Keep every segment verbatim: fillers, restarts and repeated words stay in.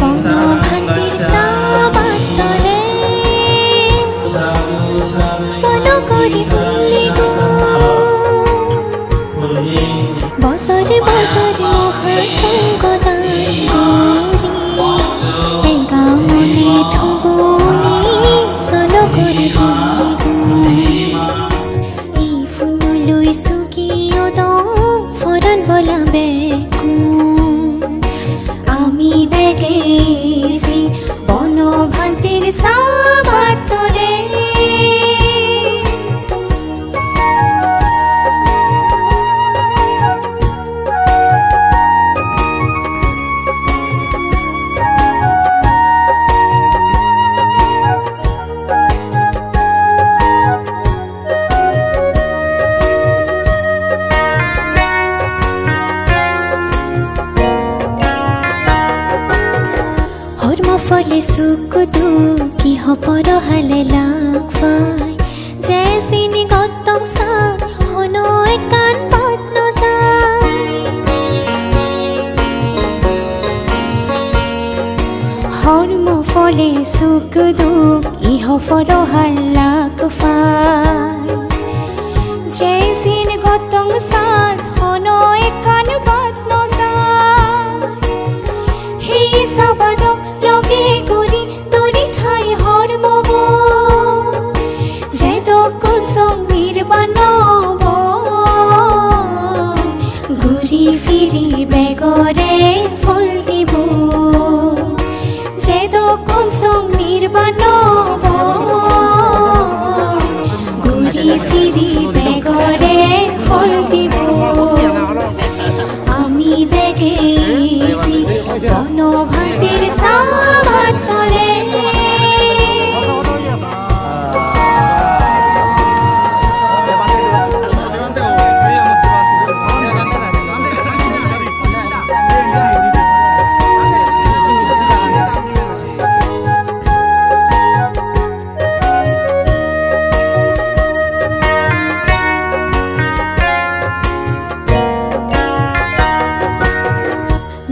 Bono bhantir sabad tole solo guri huligun. Bojor bojor moha songho dan guri, ega mone thubuni solo guri huligun. Ei phunno loi sugi odong poran bola bekkun. Ami bege eji Bono bhantir sabad tole. Hormo phole suk duk iho porohale lak pai. Je sini gotong san hono ekkan bad no jai. Hormo phole suk duk iho porohal lak pai. Je sini gotong san hono ekkan bad no jai. Hi sabadok loge guri duri thai hormobo. Jedokkon song nirban obo, guri phiri begore phol dibo. Jedokkon song nirban obo, guri phiri begore phol dibo. Ami bege eji Bono bhantir sabad tole.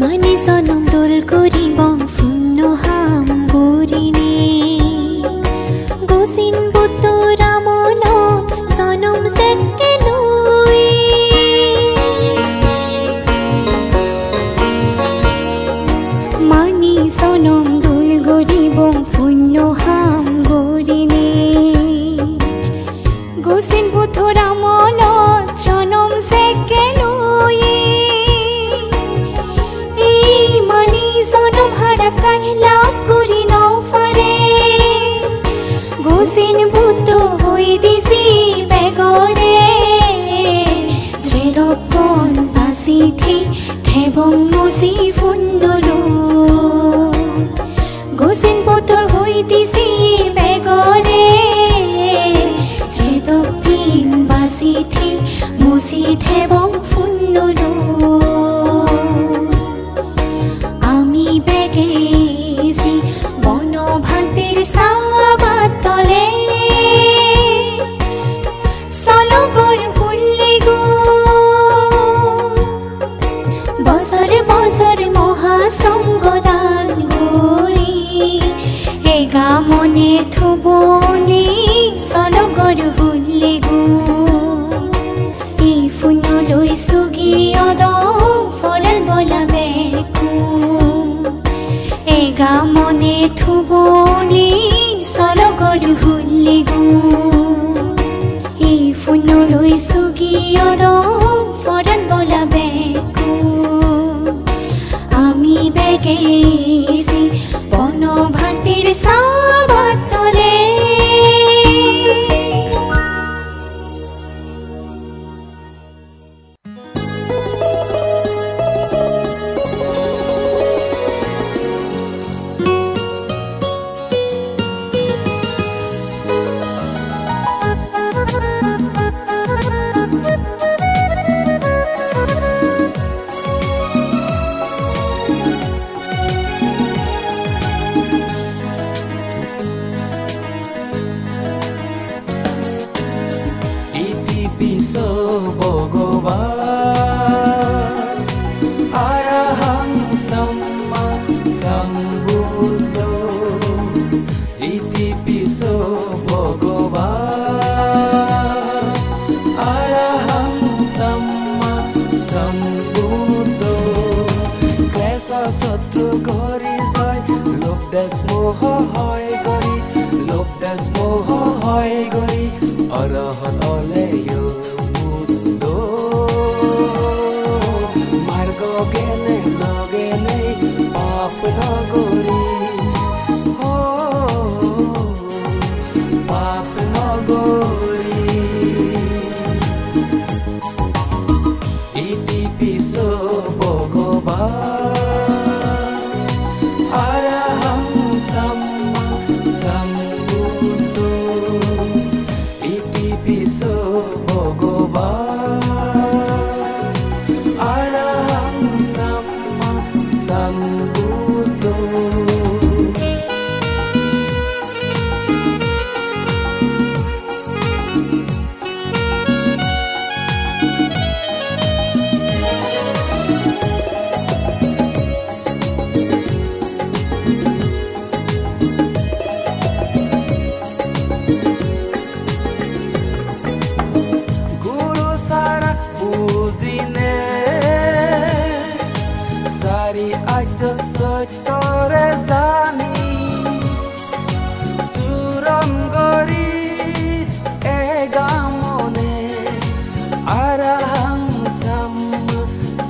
Mani jonom dol guribong punno ham gurinei. Gosin Buddhor amolot jonom jekke loi. Mani jonom dol guribong punno ham gurinei. Gosin Buddhor amolot jonom jekke loye. Ei mani jonom harakkai lab guri no pare. Gosin Buddho hoi disi begore, jedokkon basi thei thebong muji punno loi. Gosin Buddhor hoi disi begore, jedok din basi thei muji thebong punno loi. Ami bege eji Bono bhantir sabad tole. Solo guri huligun. Bojor bojor moha songho dan guri, ega mone thubuni solo guri huligun. Ei punno loi sugi odong poran bola bekkun. Ega mone thubuni solo guri huligun. Ei punno loi sugi odong poran bola bekkun. Ami bege eji Bono bhantir sabad tole. Buddho, iti pi so Bhagavan, Arahang Samma Sambuddho. Klesho sotru gori joy, lobh desh moho hoy gori, lobh desh moho hoy gori, Arahat oleyo Buddho. Margo gene no gene pap no gori, ho, pap no gori. Iti pi so Bhagavan, Arahang Samma Sambuddho. Iti pi so Bhagavan, Arahang Samma Sambuddho. Guru sara bujine, sari ajjo sottore jani, suron gori ega mone, Arahang Samma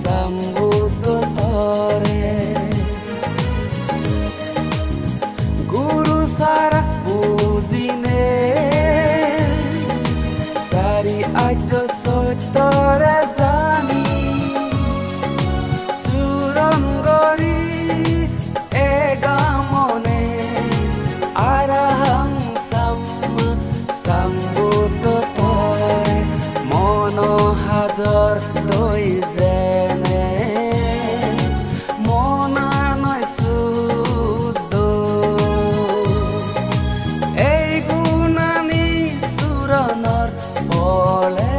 Sambuddho tore. Guru sara bujine, sari ajjo sottore jani, suron gori ega mone, Arahang Samma Sambuddho tore. Mono hajor doi jene, monanoi suddho. Ei gunani suronor phole,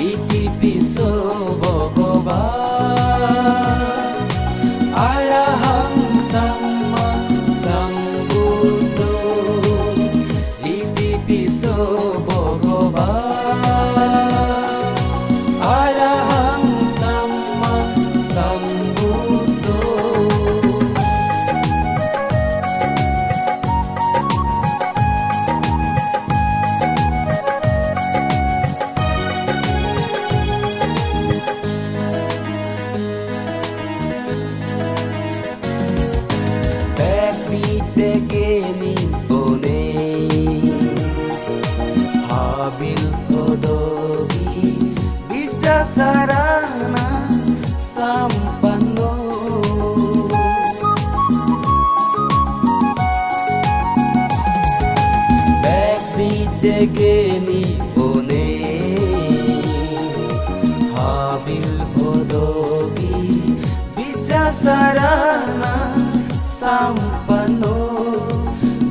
iti pi so Bhagavan, Arahang Samma Sambuddho. Iti pi so Bhagavan, Arahang Samma Sambuddho. Bek bidde geni onei, habil hodobi bicchasarana sampanno. Bek bidde geni onei, habil hodobi bicchasarana sampanno.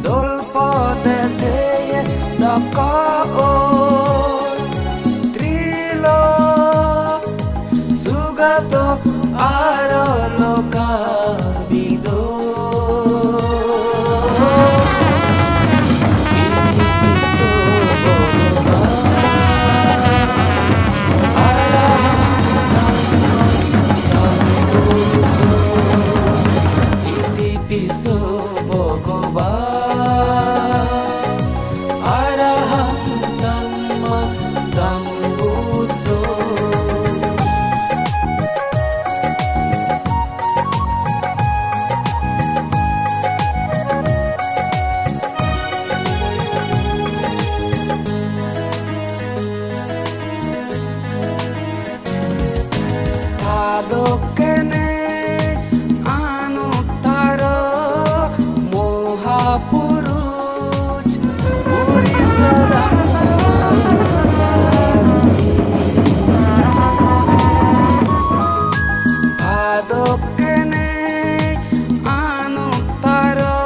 Dol pode jeye dokko o trilok sugato aro lokabido. Iti pi so Bhagavan, Arahang Samma Sambuddho. Iti pi so Bhagavan, Arahang Samma Sambuddho. Ta dokkene anuttaro mohapurush Purisa Dhamma Sarathi. Ta dokkene anuttaro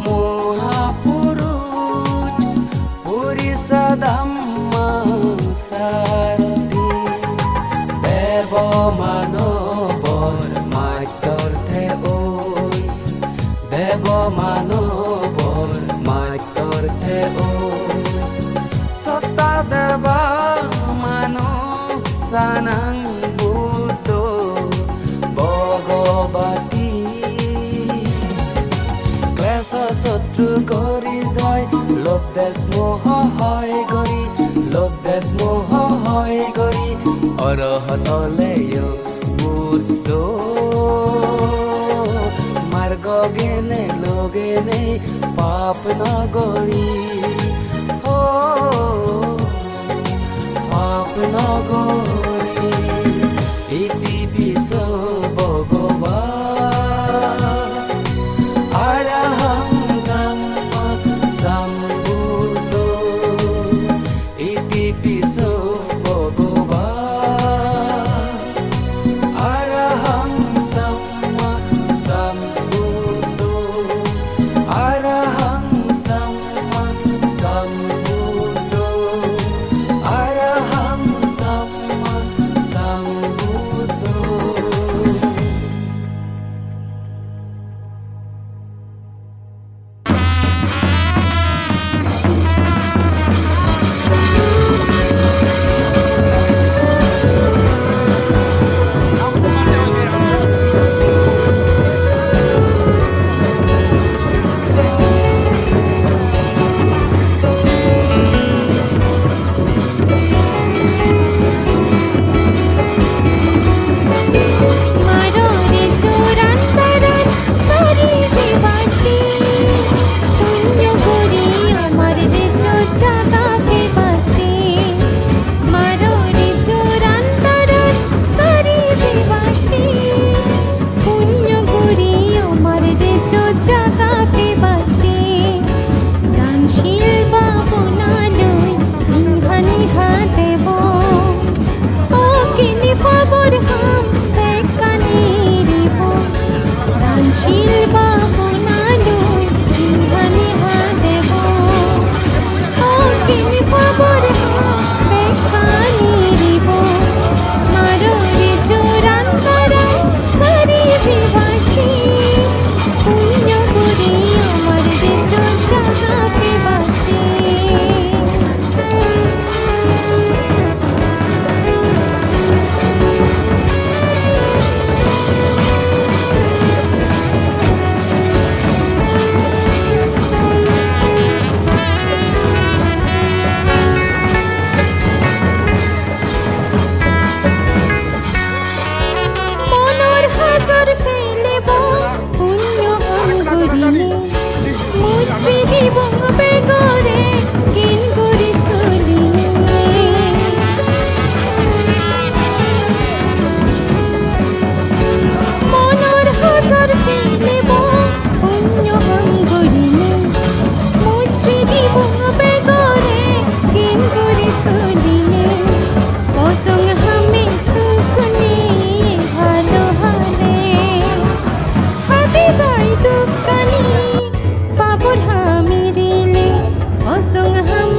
mohapurush Purisa Dhamma Sarathi. Debo mano Sosotru gori jai, lobh desh moho hoy gori, lobh desh moho hoy gori, orohot oleyo murto. Margo gene loge nei pap no gori, ho, pap no gori. Iti piso Bhogoban, Arahang Samma Sambuddho. Iti piso Bhogoban, Arahang Samma Sambuddho. Arahang Samma Sambuddho. Arahang Samma Sambuddho. Punyo guri amar dejo jaga pebatte, dansil babona loi jinghani hadebo. O gini pabor ham bekkani ribo, dansil babona loi jinghani hadebo. O gini pabor ham bekkani ribo, marori joran bara sari jibaki, punyo guri amar dejo jaga pebatte. Monor hajor pelebo punyo ham gurinei, mujri dibong begore gin guri solinei. Monor hajor pelebo punyo ham gurinei, mujri dibong begore gin guri solinei. Bojong hame sukni bhalo hale, hadi jai dukkani pabor hami rile. Bojong ham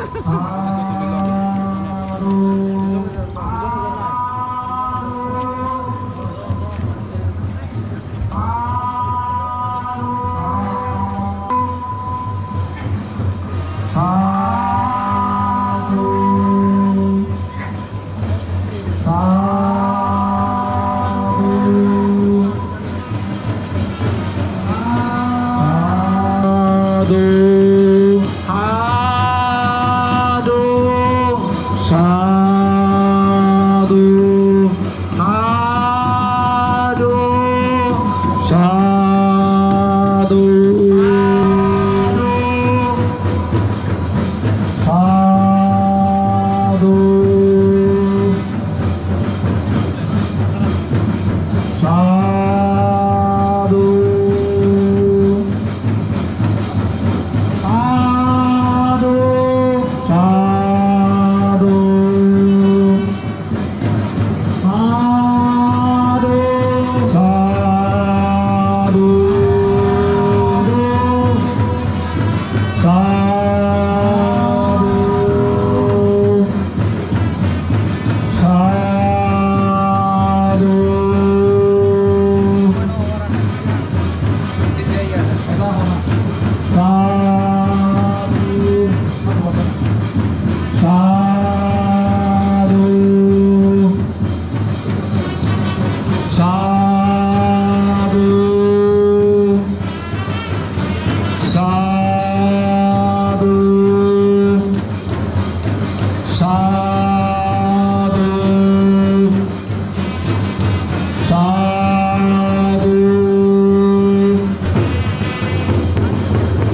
Sadhu. Sadhu. Sadhu. Sadhu. Sadhu. Sadhu. Sadhu. Sadhu. Sadhu. Sadhu, sadhu, sadhu, sadhu. Sadhu. Sadhu. Sadhu. Sadhu. Sadhu. Sadhu. Sadhu. Sadhu. Sadhu. Sadhu. Sadhu. Sadhu. Sadhu. Sadhu.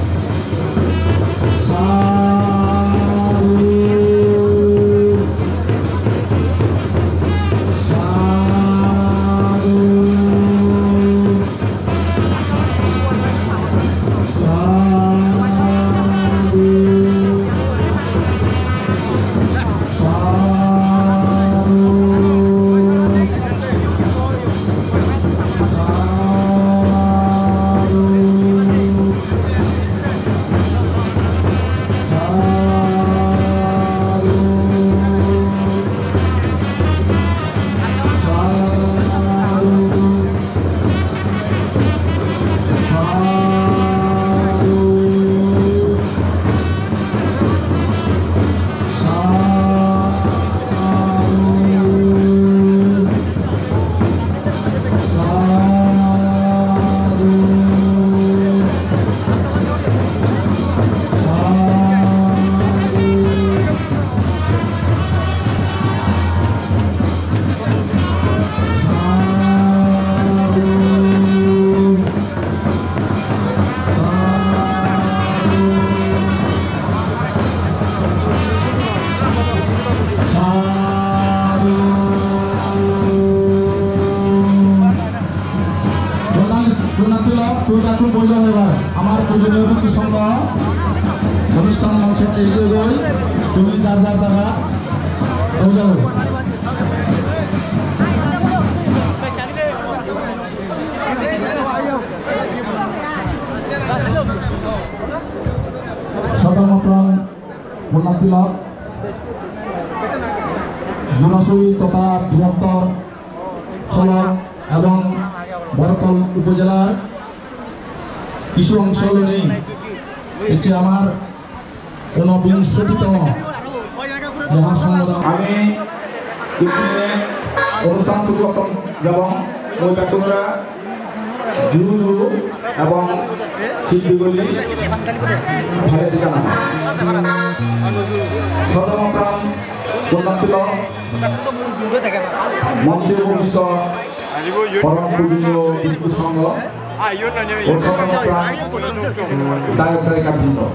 Sadhu. Sadhu. Sadhu. Donald, Donald Tulop, তুই এখন বই যাও এবার। আমার পূজনীয় ভক্তি সংঘ অনুষ্ঠান মঞ্চ এই যে বই, তুমি যার যার জায়গা বই যাও। Sadhormo pran Purnan Tilok, Junasuri totha Brihottor Solok ebong Borokhal upojelar kichu ongso lonei ecche amar ঊনবিংশতিতম মহাসংঘ। Ami ikkine onusthan suru gotton jebong, mui bekkunore juju ebong silpi guli bhare dikana. Sadhormo pran Purnan Tilok, monche upobisto porom pujoniyo bhikkhu songho, o sadhormo pran dayok dayika brindo,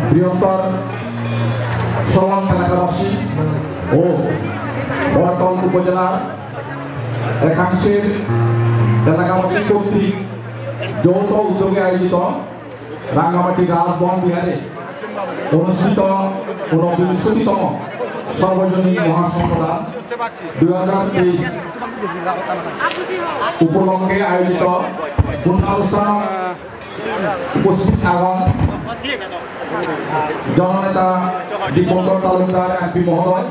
brihottor Solok elakabasi o Borokhal upojelar ekangsher elakabasi kortrik jouto uddoge ayojito Rangamati Rajbhavan Bihare onusthito ঊনবিংশতিতম সর্বজনীন মহাসংঘদান দুই হাজার তেইশ উপলক্ষে আয়োজিত পুণ্যানুষ্ঠান উপস্থিত আছেন জননেতা দীপঙ্কর তালুকদার এমপি মহোদয়,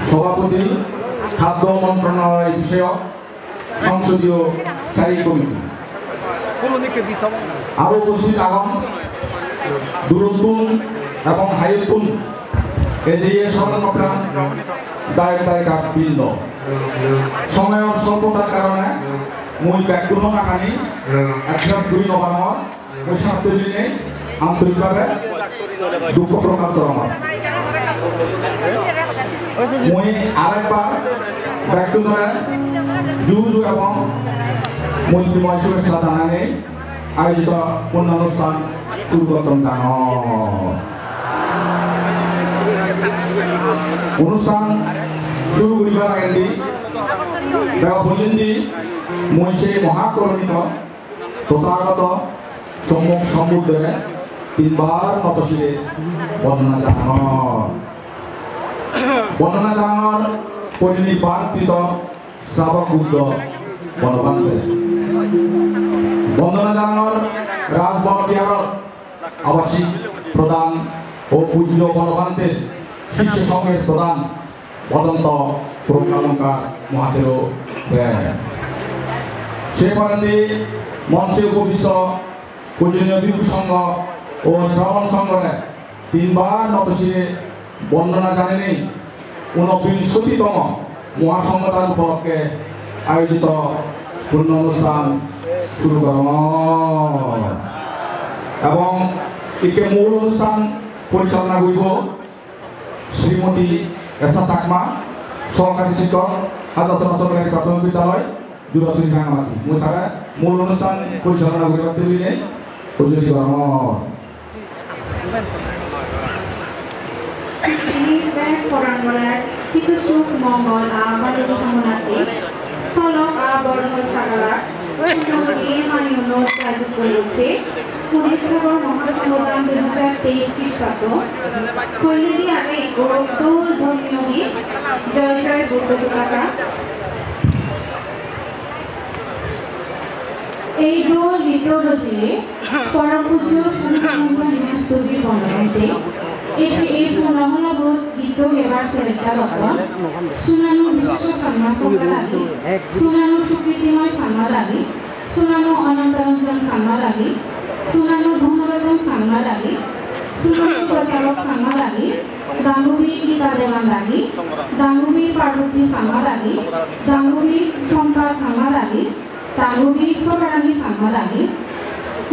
সভাপতি, খাদ্য মন্ত্রণালয় বিষয়ক সংসদীয় স্থায়ী কমিটি। আরো উপস্থিত আছেন দুরুত্তুন এবং হাইতুন এজিএ স্মরণ প্রোগ্রাম দায়ক দায়িকা বৃন্দ। সময়র স্বল্পতার কারণে মুই বেগুনর কাহানি অ্যাড্রেস করি নবাঙর। পয়সা তুলিলে আন্তরিকভাবে দুঃখ প্রকাশ করা হয়। মুই আরেকবার ব্যক্তিগতভাবে জু জু এবং মৈত্রীময় শুভেচ্ছা জানাই আয়োজিত পূর্ণানুষ্ঠান শুরু করতাম জানো। অনুষ্ঠান শুরু করিবার আগে বেগ পর্যন্ত মুই সেই মহাকরণিক তথাগত সম্যক সম্বুদ্ধরে তিনবার নত শিরে বন্দনা জানাঙর। বন্দনা জানাঙর পরিনির্বাণকৃত শ্রাবক বুদ্ধ ভগবানরে। বন্দনা জানাঙর রাজবন বিহারত আবাসিক প্রধান ও পূজ্য ভগবানদের শিষ্য সংঘের প্রধান ভদন্ত প্রজ্ঞালঙ্কার মহাদেব দেব। সে পরেতে মঞ্চে উপবিষ্ট পূজনীয় ভিক্ষু সংঘ ও শ্রমণ সংঘরে তিনবার নত শিরে বন্দনা জানাই ঊনবিংশতিতম মহাসংঘদান উপলক্ষে আয়োজিত পূর্ণ অনুষ্ঠান শুরু করা হয়। এবং একে মূল অনুষ্ঠান পরিচালনা করব শ্রীমতী এসা চাকমা, সহকারী শিক্ষক, হাজারসোনা সরকারি প্রাথমিক বিদ্যালয়, জুরাসুরি রাঙামাটি। মুই তারে মূল অনুষ্ঠান পরিচালনা করিবার টেবিলে উপস্থিত করা হয়। Please, band, porangolar, hitu suk mongol, a, balodi hamonati. Solok a bormo sagala, Chudamuni Mayuno Raju Kuluchi, Puritsabor Mahasambodhan dui hajar teis Khristato, Koiledi Age Ego Dol Dhonyogi, Joy Joy Buddho Potaka. Ei dol gito rojeye Porom Pujjo Sudhir Mohan Mahastubi Bonobante, Esi ei punno holobot gito gebar selekta gotton, Sunanu Bisesho Sharma Songha Dagi, Sunanu Sukriti Moy Sharma Dagi, Sunanu Ananta Ranjan Sharma Dagi, Sunanu Dhanaratan Sharma Dagi, Sunanu Prasarok Sharma Dagi, Dangubi Gita Devan Dagi, Dangubi Parvati Sharma Dagi, Dangubi Sompa Sharma Dagi, Dangubi Sobarani Sharma Dagi,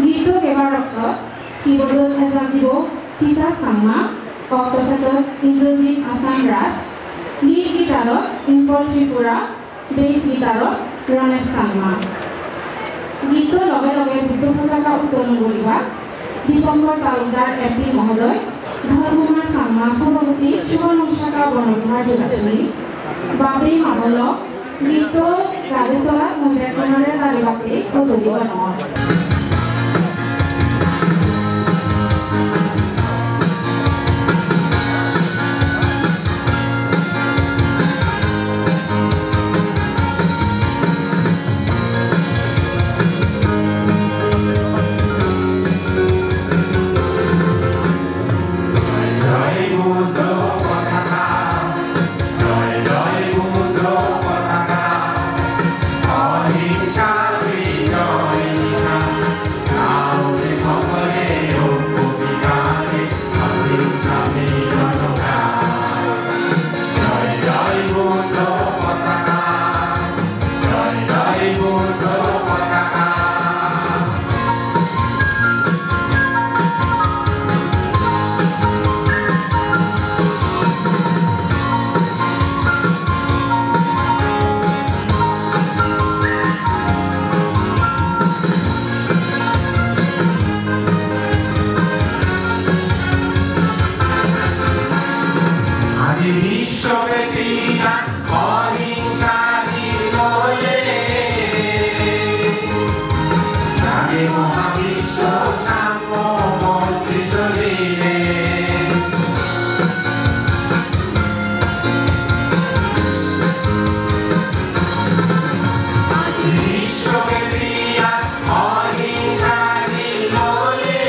gito gebar oktot keyboardot eja dibo Tita Sharma, octopedot Indrajit Assam Raj, lead guitarot Impal Tripura, bass guitarot Ronesh Sharma. Gito loge loge Buddho Potaka Uttolon goriba Dipankar Talukdar M P mohodoy, Dharmamar Sharma Sobhapati Suborno Shakha Bonobibar Jurasuri, Babe Mabolo, Nitto gade solat mui bekkunore tali batti hojoli gorongor. আজি বিশ্বব্যাপী অহিংসা দিন লয়ে, জাগে মহাবিশ্ব সাম্য মৈত্রী সুদিনে। আজি বিশ্বব্যাপী অহিংসা দিন লয়ে,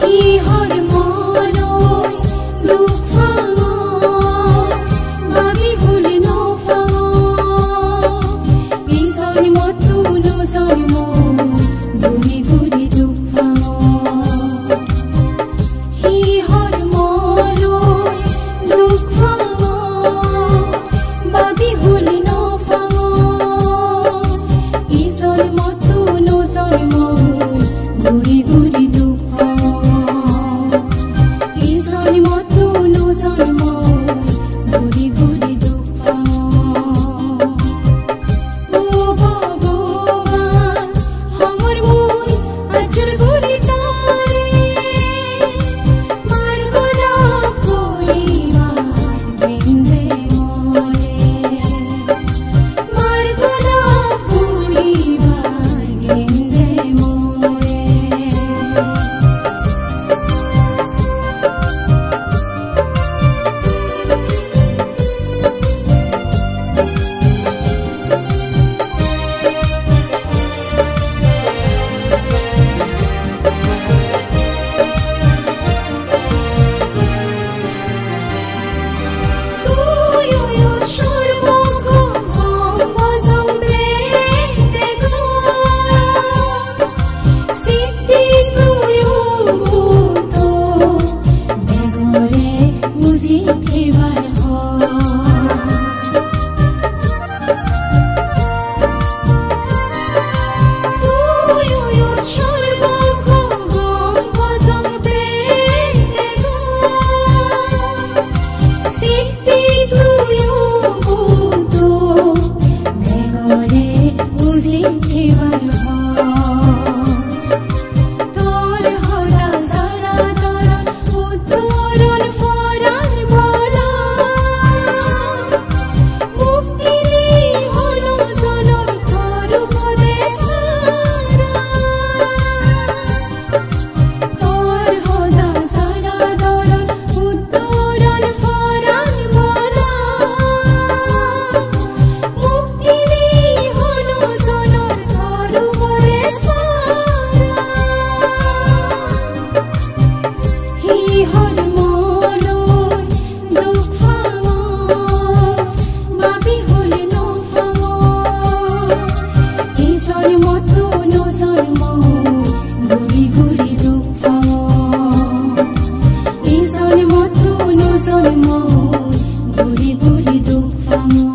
Hi hor monoi duk pangor, babi huli no pangor. Ei jonmottuno jonmo guri guri duk pangor. Hi hor monoi duk pangor, babi huli no pangor. Ei jonmottuno jonmo guri guri duk pangor. Ei jonmottuno jonmo guri guri duk pangor. O Bhogoban, hongor mui ajur guri tore, mar golop guribar gende more, mar golop guribar gende more. Hi hor monoi duk pangor, babi huli no pangor. Ei jonmottuno jonmo guri guri duk pangor. Ei jonmottuno jonmo guri guri duk pangor.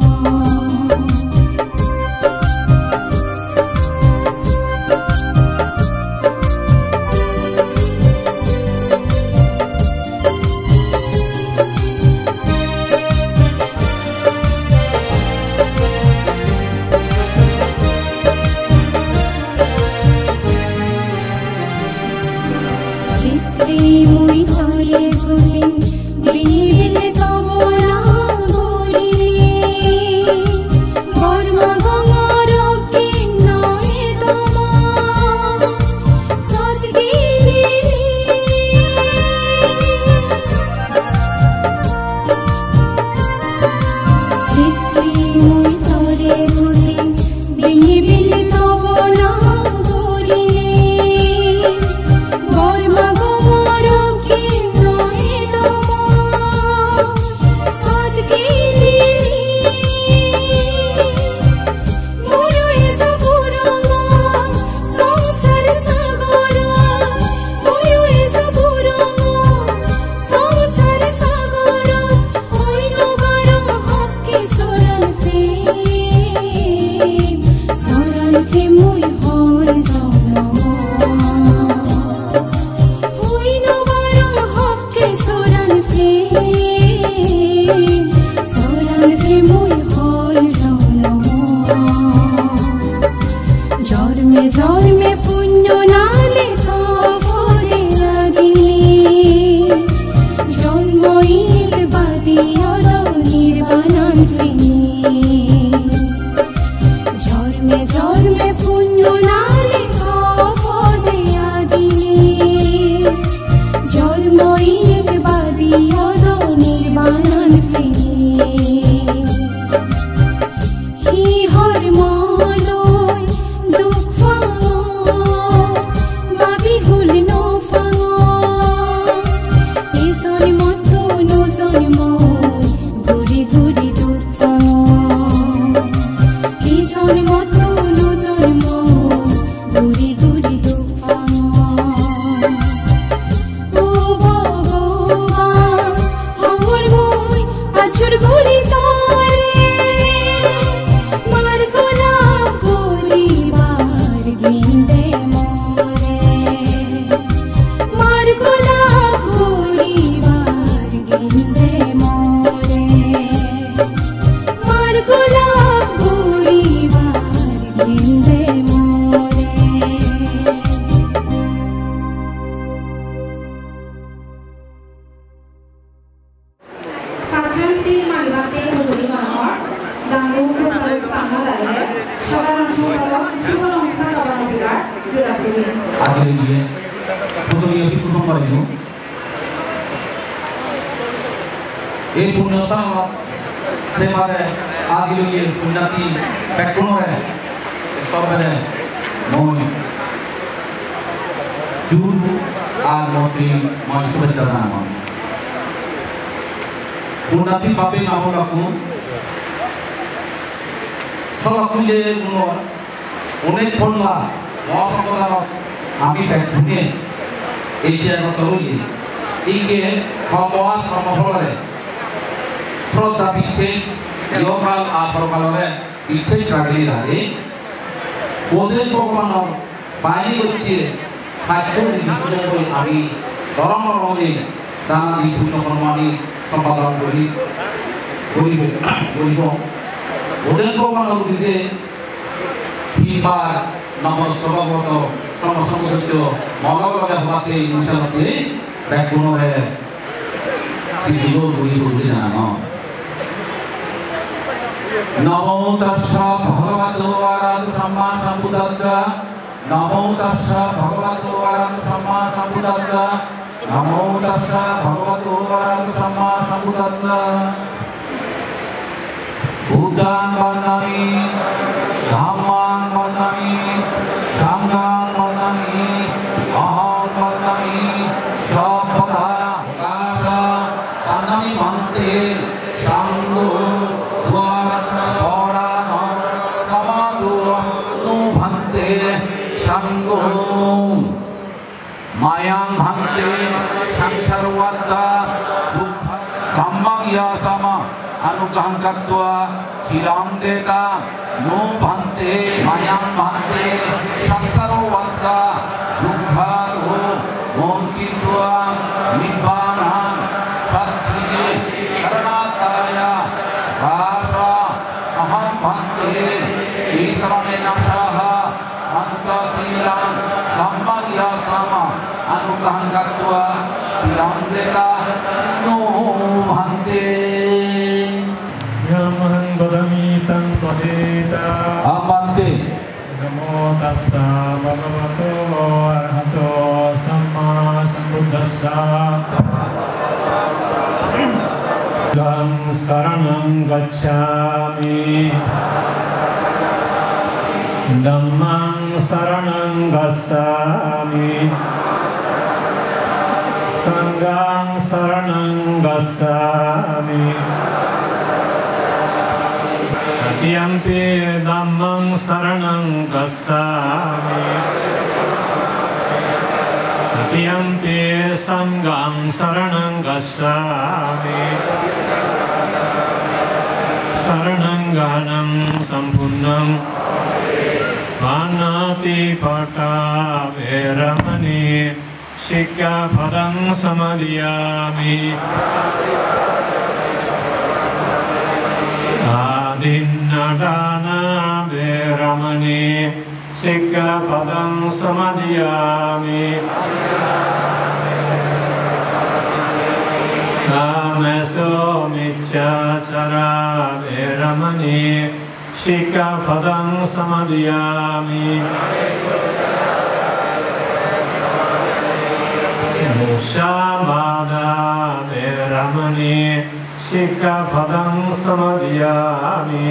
Guri tore, mar golap guribar ginde more. Mar golap guribar ginde more. Mar golap guribar ginde more. Pachcham si malibatte hojoli gorongor, dangu prosarot samna dagire, sadharon sompakok Subhalanka Bhavan Bihar, Jurasuri. Agile giye, putoliye bhikkhu songho ino. Ei punyo sthanot se bade agile giye punyarthi bekkunore sorbede mui jur ar moitri moi shubhechcha janangor. Punyarthi bhabe namo lakku, solakku je guno onek polla mohasonghodanot ami bekkune ei je egottor oye, ikke hormo ar hormo pholore sroddha bicchej, ihokal ar porokalore bicchej ragei ragei Bodhen Bhogobanor bahini gocche, hajjo nirdisto guri ami dhorom dhormo loi danadi punyo kormani sompadon guri, guribe, guribo. Bodhen Bhogobanor guride tinbar nobossogoto songho songho sodosyo molo loge hobatte inusalate bekkunore siddhi guri guri janangor. Namo tassa bhagavato arahato sammasambuddhassa. Namo tassa bhagavato arahato sammasambuddhassa. Namo tassa bhagavato arahato sammasambuddhassa. Buddhaṃ vandāmi, dhammaṃ vandāmi, saṅghaṃ vandāmi, ahaṃ vandāmi sabbadā. Okāsa vandāmi bhante, saṅgho, dvārattha, dvārattha, dvārattha, dvārattha, bhante, saṅgho. Mayaṃ bhante saṃsaravatā dhammaṃ yācāma anuggaham katvā sīlaṃ detha no bhante. Mayaṃ bhante saṃsaravatā dukkhato moccitva nibbānaṃ sacchikaranatthāya okāsa ahaṃ bhante tisaraṇena saha pañcasīlaṃ dhammaṃ yācāma anuggaham katvā sīlaṃ detha no bhante. Yamahaṃ vadāmi taṃ paṭitā. Ahaṃ bhante. Namo tassa bhagavato arahato sammāsambuddhassa. Buddhaṃ saraṇaṃ gacchāmi. Dhammaṃ saraṇaṃ gacchāmi. Saṅghaṃ saraṇaṃ gacchāmi. Tatiyampi dhammaṃ saraṇaṃ gacchāmi. Tatiyampi saṅghaṃ saraṇaṃ gacchāmi. Saraṇaṃ gahaṇaṃ sampuṇṇaṃ. Pāṇātipātā veramaṇī sikkhāpadaṃ samādiyāmi. Adinnādānā veramaṇī sikkhāpadaṃ samādiyāmi. Kāmesu micchācārā veramaṇī sikkhāpadaṃ samādiyāmi. Musāvādā veramaṇī sikkhāpadaṃ samādiyāmi.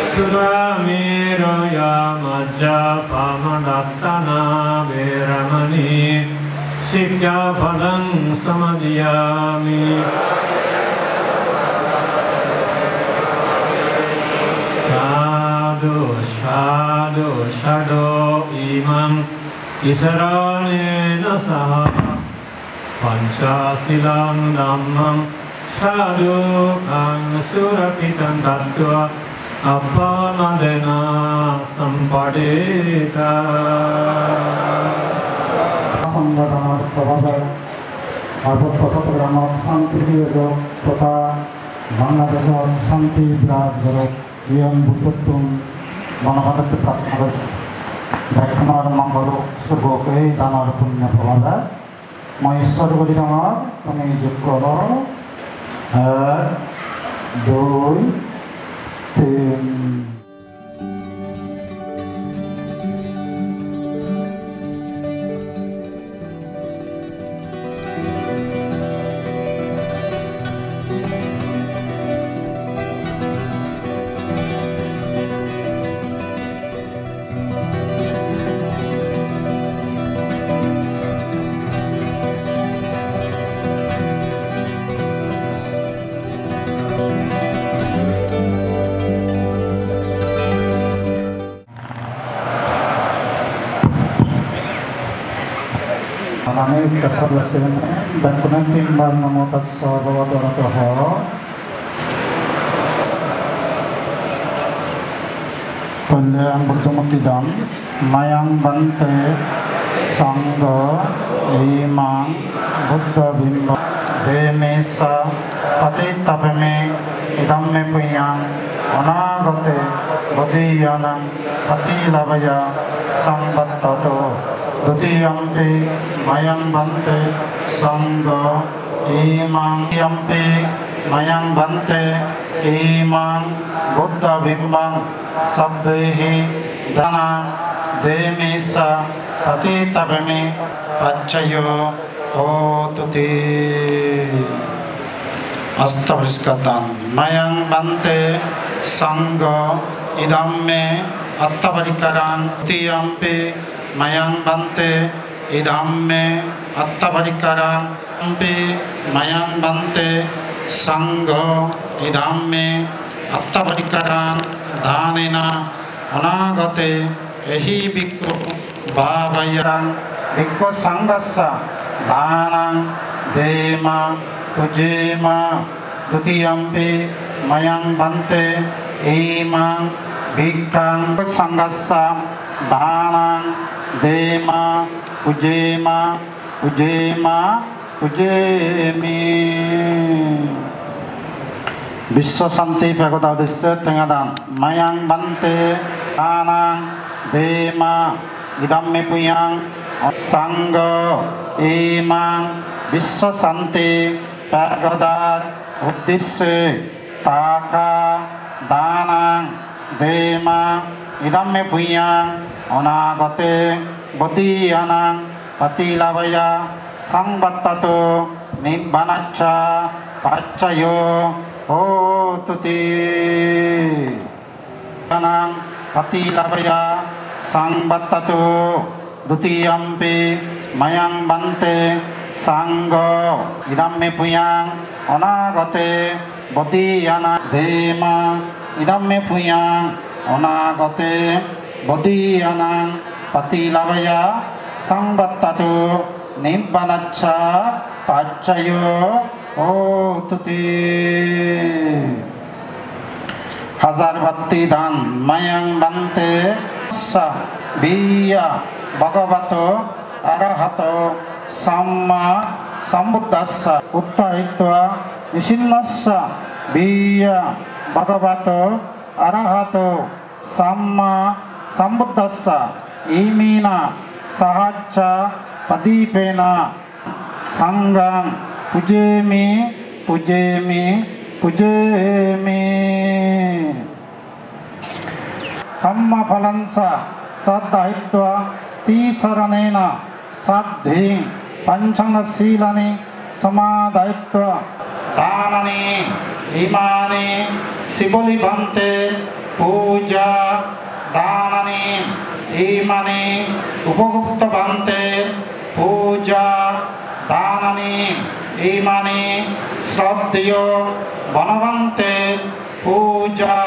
Surāmerayamajjapamādaṭṭhānā veramaṇī sikkhāpadaṃ samādiyāmi. Sādhu, sādhu, sādhu. Imaṃ tisaraṇena saha Pañcasīlaṃ dhammaṃ sādhukaṃ surakkhitaṃ katvā appamādena sampādetha. Sangha danor probhabe Parbotto Chottogram-ot shanti phireyok totha Bangladeshot shanti biraj gorok. Iyan Buddhottun mono bhabe prarthona gori. Bekkunor mongol ok, sugok ei danor punyo probhabe. Mui suru guri dongor, tumi jukko olo. Ek, dui, tin. Anami ucchakka bhakti bekkune tinbar namo tassa bhagavato arahato. Poile ang Buddho murti dan. Mayaṃ bhante saṅgho imaṃ buddha bimbaṃ demissa paṭiṭṭhāpemi, idaṃ me puññaṃ anāgate bodhiyānaṃ paṭilabhāya saṃvattatu. Dutiyampi mayaṃ bhante saṅgho imaṃ, dutiyampi mayaṃ bhante imaṃ buddha bimbaṃ sabbehi dānaṃ demissa paṭiṭṭhāpemi, paccayo hotuti. Asta porikkar dan. Mayaṃ bhante saṅgho idaṃ me aṭṭha porikkaraṃ. Dutiyampi mayaṃ bhante idaṃ me aṭṭha porikkaraṃ. Dutiyampi mayaṃ bhante saṅgho idaṃ me aṭṭha porikkaraṃ. Dānena anāgate ehi bhikkhu bhāvayaṃ. Bhikkhu saṅghassa dānaṃ dema pūjema. Dutiyampi mayaṃ bhante imaṃ bhikkhaṃ, saṅghassa dānaṃ dema pūjema, pūjema, pūjemi. Biswa santi pegoda uddisse tenga dan. Mayaṃ bhante dānaṃ dema idaṃ me puññaṃ. Saṅgho imaṃ biswa santi pegodar uddisse taka dānaṃ dema idaṃ me puññaṃ anāgate bodhiyānaṃ paṭilabhāya saṃvattatu, nibbānassa paccayo hotuti. Bodhiyānaṃ paṭilabhāya saṃvattatu. Dutiyampi mayaṃ bhante saṅgho idaṃ me puññaṃ anāgate bodhiyānaṃ dema idaṃ me puññaṃ anāgate bodhiyānaṃ paṭilabhāya saṃvattatu, nibbānassa paccayo hotuti. Hajar batti dan. Mayaṃ bhante sa viyya bhagavato arahato sammāsambuddhassa, uṭṭhāhitvā nisinnassa viyya bhagavato arahato sammāsambuddhassa iminā sahassapadīpena saṅghaṃ pūjemi, pūjemi, pūjemi. Kammaphalañca saddāhitvā tisaraṇena saddhiṃ, pañcaṅga sīlāni samādāhitvā. Dānāni imāni sīvalī bhante pūjā. Dānāni imāni upagupta bhante pūjā. Dānāni imāni sraddheyo vana bhante pūjā.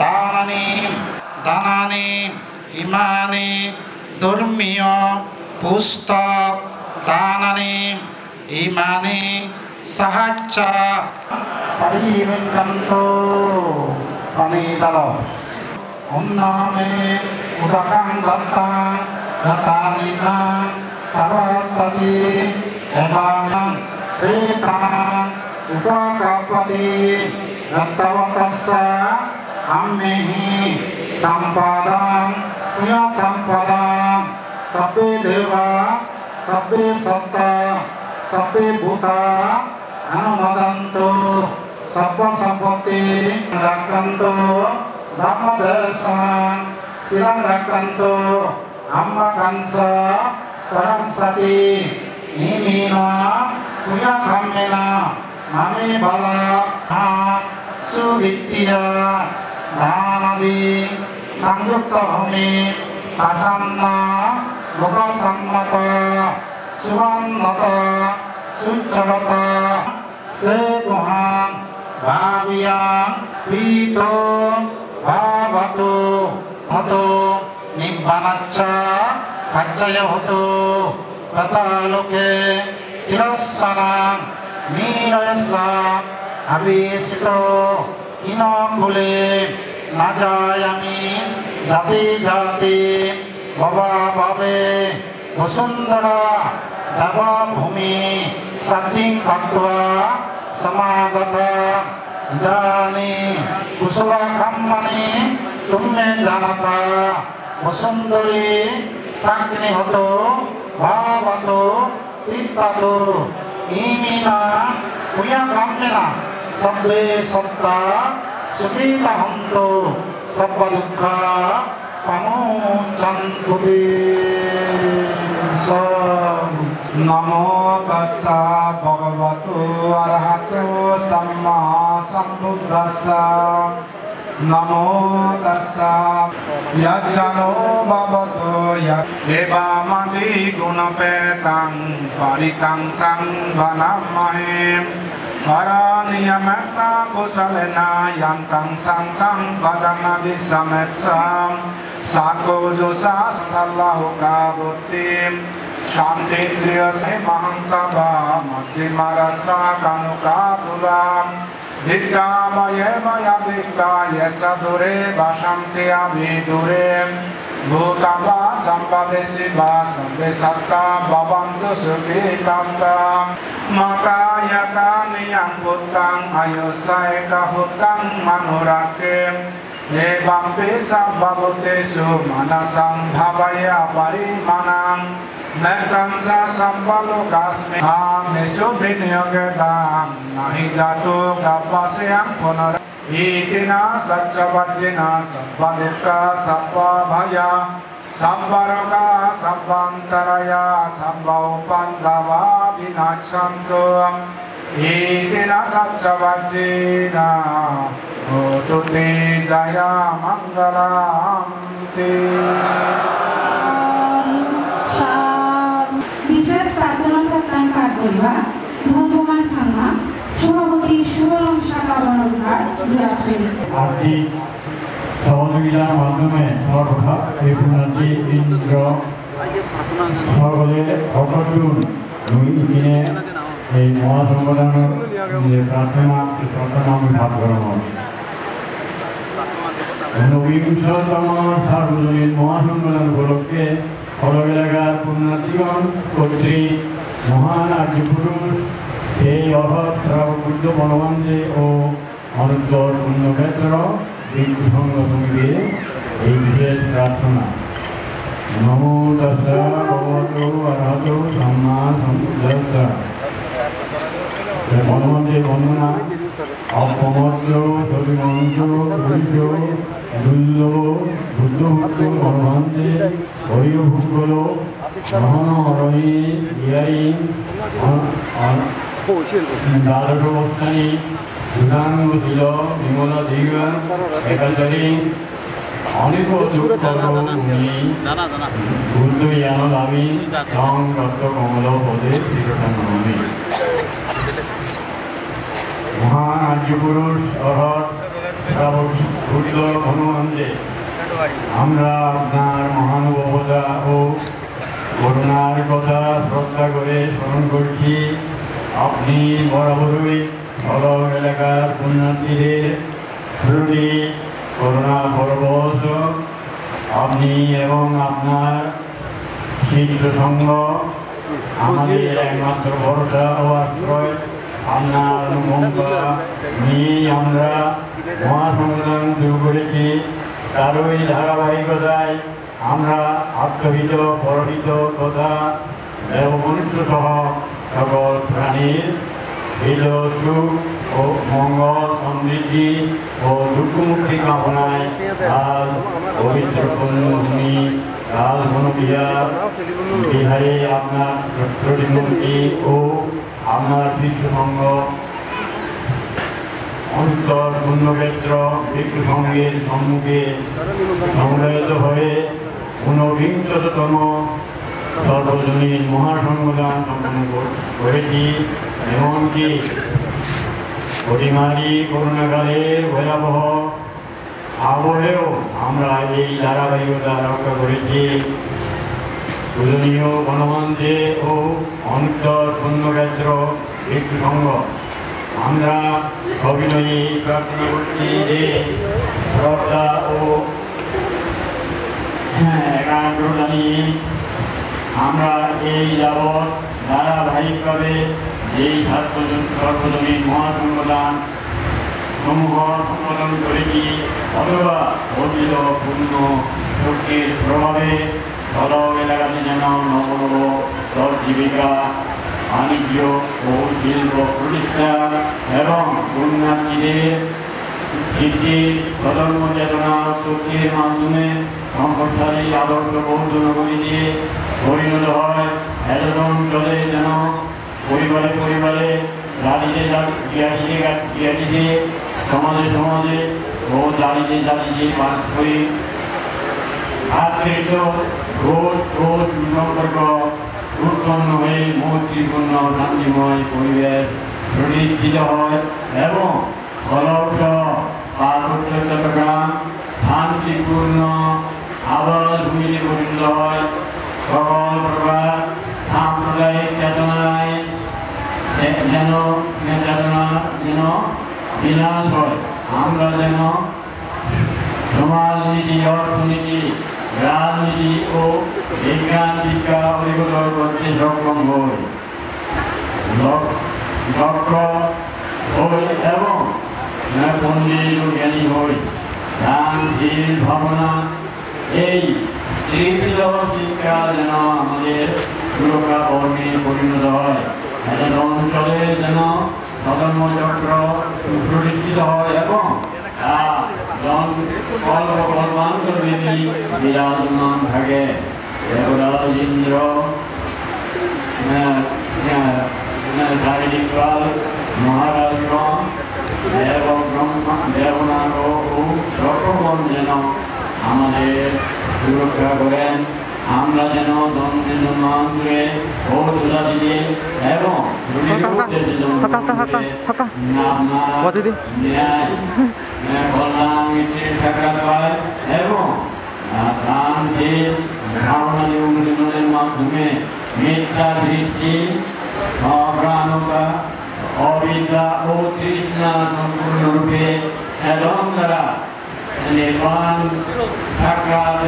Dānāni, dānāni imāni dhormiyo pustak. Dānāni Imani sahacca parimuccantu. Pani dalo. Om name udakam dattang dadanina padattati evaṃ petanaṃ upakappati yattha tassa amhehi sampadaṃ puññasampadaṃ. Sabbe devā sabbe sattā sabbe bhūtā anumodantu sabba sampatti rakkhantu dhamma desanaṃ sīlaṃ rakkhantu ammakāyassa param sati. Iminā puññakammena mame bala sudiṭṭhiya dānādi saṃyutta bhūmi pasannā lokasammata suvaṇṇatā succavatā setuhaṃ bhāvayaṃ pitho bhavatu hotu nibbānassa paccayo hotu. Pataloke tirossānaṃ nirayasya abhisito hīno kule na jāyāmi jāti jāti bhava bhave vasundhara deva bhūmi saddhiṃ katvā samāgatā. Idāni kusala kammāni tumhe janatā vasundhari sakkhini hotu bhavatu tiṭṭhatu. Iminā puññakammena sabbe sattā sukhitā hontu sabba dukkhā pamuccantu te. Sādhu. Namo tassa bhagavato arahato sammāsambuddhassa. Namo tassa. Yassa no bhagavato ya- evamadi gunapetaṃ parittaṃ taṃ bhaṇāmahe. Karaṇīya mettā kusalena yantaṃ santaṃ padaṃ abhisamecca. Sakko ujū ca sallahukavutti santindriyo mahantā va majjhimā rassakā anukathūlā. Diṭṭhā va ye maya diṭṭhā ye ca dūre vasanti avidūre. Bhūtā va sampadeshi va sabbe sattā bhavantu sukhitattā. Mātā yathā niyaṃ puttaṃ āyusā ekaputtamanurakkhe. Evampi sabbabhūtesu mānasaṃ bhāvaye aparimāṇaṃ. Mettañca sabbalokasmiṃ kāmesu viniyodha, na hi jātu gabbhaseyyaṃ punara. Iti na saccavajjena sabbadukkhā sabbabhayā sabbarogā sabbantarāyā sabba upaddavā vinassantu. Iti na saccavajjena hotu te jayamaṅgalanti. বিশেষ প্রার্থনা প্রত্যাহার পাঠ করিবা ধর্মমান সাংমা, সভাপতি সুরলং শাখা বনরূপার জুরাজপুরী। আর্থিক সহযোগিতার মাধ্যমে সর্বদা এই পুণ্যার্থী বৃন্দ সকলে অকর্ষণ এবং ইতিনে এই মহাসংঘদানর যে প্রার্থনা, এই প্রার্থনা আমি পাঠ করব। ঊনবিংশতম সার্বজনীন মহাসংঘদান উপলক্ষে খড়গ এলাকার পুণ্যার্থীগণ কর্তৃক মহান আর্য পুরুষ সেই অর্হৎ শ্রাবক বুদ্ধ বনমান্তে ও অনুত্তর পুণ্যক্ষেত্র ভিক্ষু সংঘ সমিতির এই বিশেষ প্রার্থনা। নমো তস্য ভগবতো অরহতো সম্মা সম্বুদ্ধস্য। বনমান্তে বন্দনা। অপমর্ত্য সলিলমন্ত্র পুরীশ দুর্লভ বুদ্ধ পুত্র বনমান্তে হরিয় পুঙ্গল মহান হরণী বিহারী অ-, অ-, দ্বাদশ অবস্থানী সুধাঙ্গ শীল বিমল দীঘ একাচারী অনেক চুক্তর মুনি বুদ্ধ জ্ঞান লাভী তং রক্ত কমল পদে শিরসাং নমামি। মহান আর্য পুরুষ অর্হৎ শ্রাবক বুদ্ধ হনুমানকে আমরা আপনার মহানুভবতা ও করুণার কথা শ্রদ্ধা করে স্মরণ করছি। আপনি বরাবরই সদর এলাকার পুণ্যার্থীদের প্রতি করুণা পরবশ। আপনি এবং আপনার শিষ্য সংঘ আমাদের একমাত্র ভরসা ও আশ্রয়। আপনার অনুকম্পা নিয়েই আমরা মহাসংগ্রাম শুরু করেছি। তারই ধারাবাহিকতায় আমরা আত্মহিত, পরহিত তথা দেবমনুষ্য সহ সকল প্রাণীর হিত, সুখ ও মঙ্গল, সমৃদ্ধি ও দুঃখমুক্তি কামনায় আজ পবিত্র পুণ্যভূমি রাজবন বিহার, বিহারে আপনার প্রতিমূর্তি ও আপনার শিষ্য সংঘ অন্তর পুণ্যক্ষেত্র ভিক্ষু সংঘের সম্মুখে সমবেত হয়ে ঊনবিংশতম সর্বজনীন মহাসংঘদান সম্পন্ন কর-, করেছি। এমনকি অতিমারী করোনাকালের ভয়াবহ আবহেও আমরা এই ধারাবাহিকতা রক্ষা করেছি। পূজনীয় গণমঞ্চে ও অন্তর পুণ্যক্ষেত্র ভিক্ষু সংঘ, আমরা সবিনয়ে প্রার্থনা করছি যে শ্রদ্ধা ও একাগ্রতা নিয়ে আমরা এই যাবৎ ধারাবাহিকভাবে এই সার্বজন-, সর্বজনীন মহাসংঘদান সমূহ সম্পাদন করেছি, অথবা অর্জিত পুণ্য শক্তির প্রভাবে সদর এলাকাতে যেন নব নব সৎ জীবিকা, বাণিজ্য ও শিল্প প্রতিষ্ঠা এবং পুণ্যার্থীদের সিদ্ধির স্বধর্ম চেতনা উৎপত্তির মাধ্যমে সম্পদশালী আদর্শ বৌদ্ধ নগরীতে পরিণত হয়। এতদ অঞ্চলে যেন পরিবারে পরিবারে, জাতিতে জাতি-, জ্ঞাতিতে জ্ঞা-, জ্ঞাতিতে, সমাজে সমাজে ও জাতিতে জাতিতে পারস্পরিক আত্মীয়তা, ঘোষ ও সুসম্পর্ক উৎপন্ন হয়ে মৈত্রীপূর্ণ শান্তিময় পরিবেশ প্রতিষ্ঠিত হয় এবং কলহ সহ পার্বত্য চট্টগ্রাম শান্তিপূর্ণ আবাস ভূমিতে পরিণত হয়। সকল প্রকার সাম্প্রদায়িক চেতনায় যে-, যেন, চেতনা যেন বিনাশ হয়। আমরা যেন সমাজনীতি, অর্থনীতি, রাজনীতি ও বিজ্ঞান শিক্ষা অধিকতর করতে সক্ষম হই। লক-, লক্ষ্য হই এবং পণ্ডিত ও জ্ঞানী হই। দান, শীল, ভাবনা, এই ত্রিবিধ শিক্ষা যেন আমাদের সুরক্ষা বর্ণে পরিণত হয়। এতে অঞ্চলে যেন স্বধর্ম চক্র সুপ্রতিষ্ঠিত হয় এবং তা জন-, কল্প কল্পান্তর ব্যাপী বিরাজমান থাকে। দেবরাজ ইন্দ্র, আহ, আহ, আহ, চারিদিককাল মহারাজগণ, দেব ব্রহ্মা, দেবনাগ ও যক্ষগণ যেন আমাদের সুরক্ষা করেন। আমরা যেন জন্মে জন্মান্তরে ও দুরাদিতে এবং হাকা, হাকা, হাকা, হাকা, হাকা। আপনার ন্যায়, ন্যায় কল্যাণ মিত্রের সাক্ষাৎ পাই এবং, আহ, দান, শীল, ভাবনা নিয়ম অনুশীলনের মাধ্যমে মিথ্যা দৃষ্টি, অজ্ঞানতা, অবিদ্যা ও তৃষ্ণা সম্পূর্ণরূপে ছেদন দ্বারা নির্বাণ সাক্ষাৎ,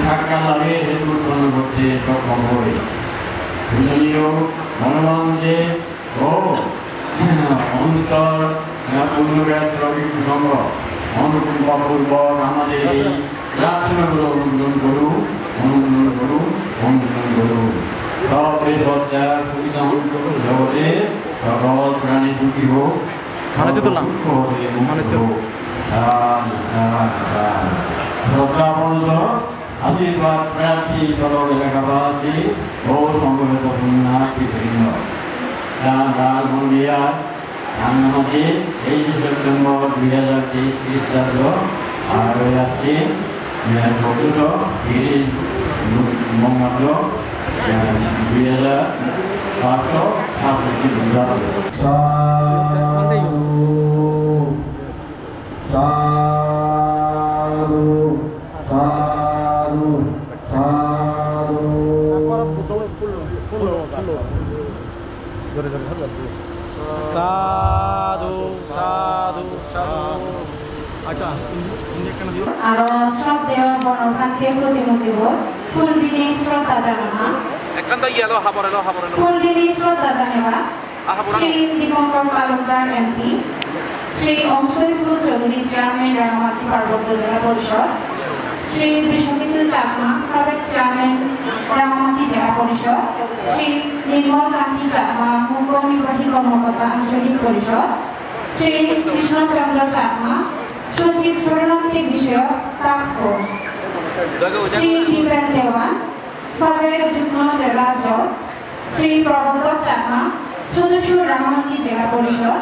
সাক্ষাৎ লাভের হেতু উৎপন্ন করতে সক্ষম হই। পূজনীয় মনোরঞ্জন যে ও অন্তর পুণ্যক্ষেত্র ভিক্ষু সংঘ অনুকম্পাপূর্বক আমাদের এই প্রার্থনাগুলো অনুমোদন করুন, অনুমোদন করুন, অনুমোদন করুন। সর্বে সজ্জা সুবিধা জগতে সকল প্রাণী সুখী হোক। মানে জুতো লাম। মানে জুতো। শ্রদ্ধাপূর্ণ আশীর্বাদ প্রার্থী সদর এলাকাবাসী ও সমবেত পুণ্যার্থীবৃন্দ। রাম রাজমন্দিরা রাঙামাটি তেইশে সেপ্টেম্বর দুই হাজার তেইশ খ্রিস্টাব্দ আর ওই আজকে প্রকৃত তিরিশ বঙ্গাব্দ, আহ, দুই হাজার পাঁচশো সাতষট্টি বঙ্গাব্দ। সাধু, সাধু, সাধু, সাধু। Sadhu, sadhu, sadhu. Accha, indi, indi ekkana diyo. Aro shroddheyo Bonobhantir protimurtibot phul dinei shroddha janana. Ekkan do iye lo, habor elo, habor elo. Phul dinei shroddha janeba. Ah, habor elo. Shri Dipankar Talukdar M P, Shri Ongsoipur Choudhury Chairman Rangamati Parbotya Jela Porishod, Shri Bishwaketu Chakma, Sabek Chairman Rangamati Jela Porishod, Shri Nirmal Kanti Chakma, Mukho Nirbahi Kormokorta Ancholik Porishod, Shri Krishna Chandra Chakma, Sochib Shoronarthi Bishoyok Task Force, Shri Dipen Dewan, Sabek Jugmo Jela Judge, Shri Prabodhor Chakma, Sodosyo Rangamati Jela Porishod,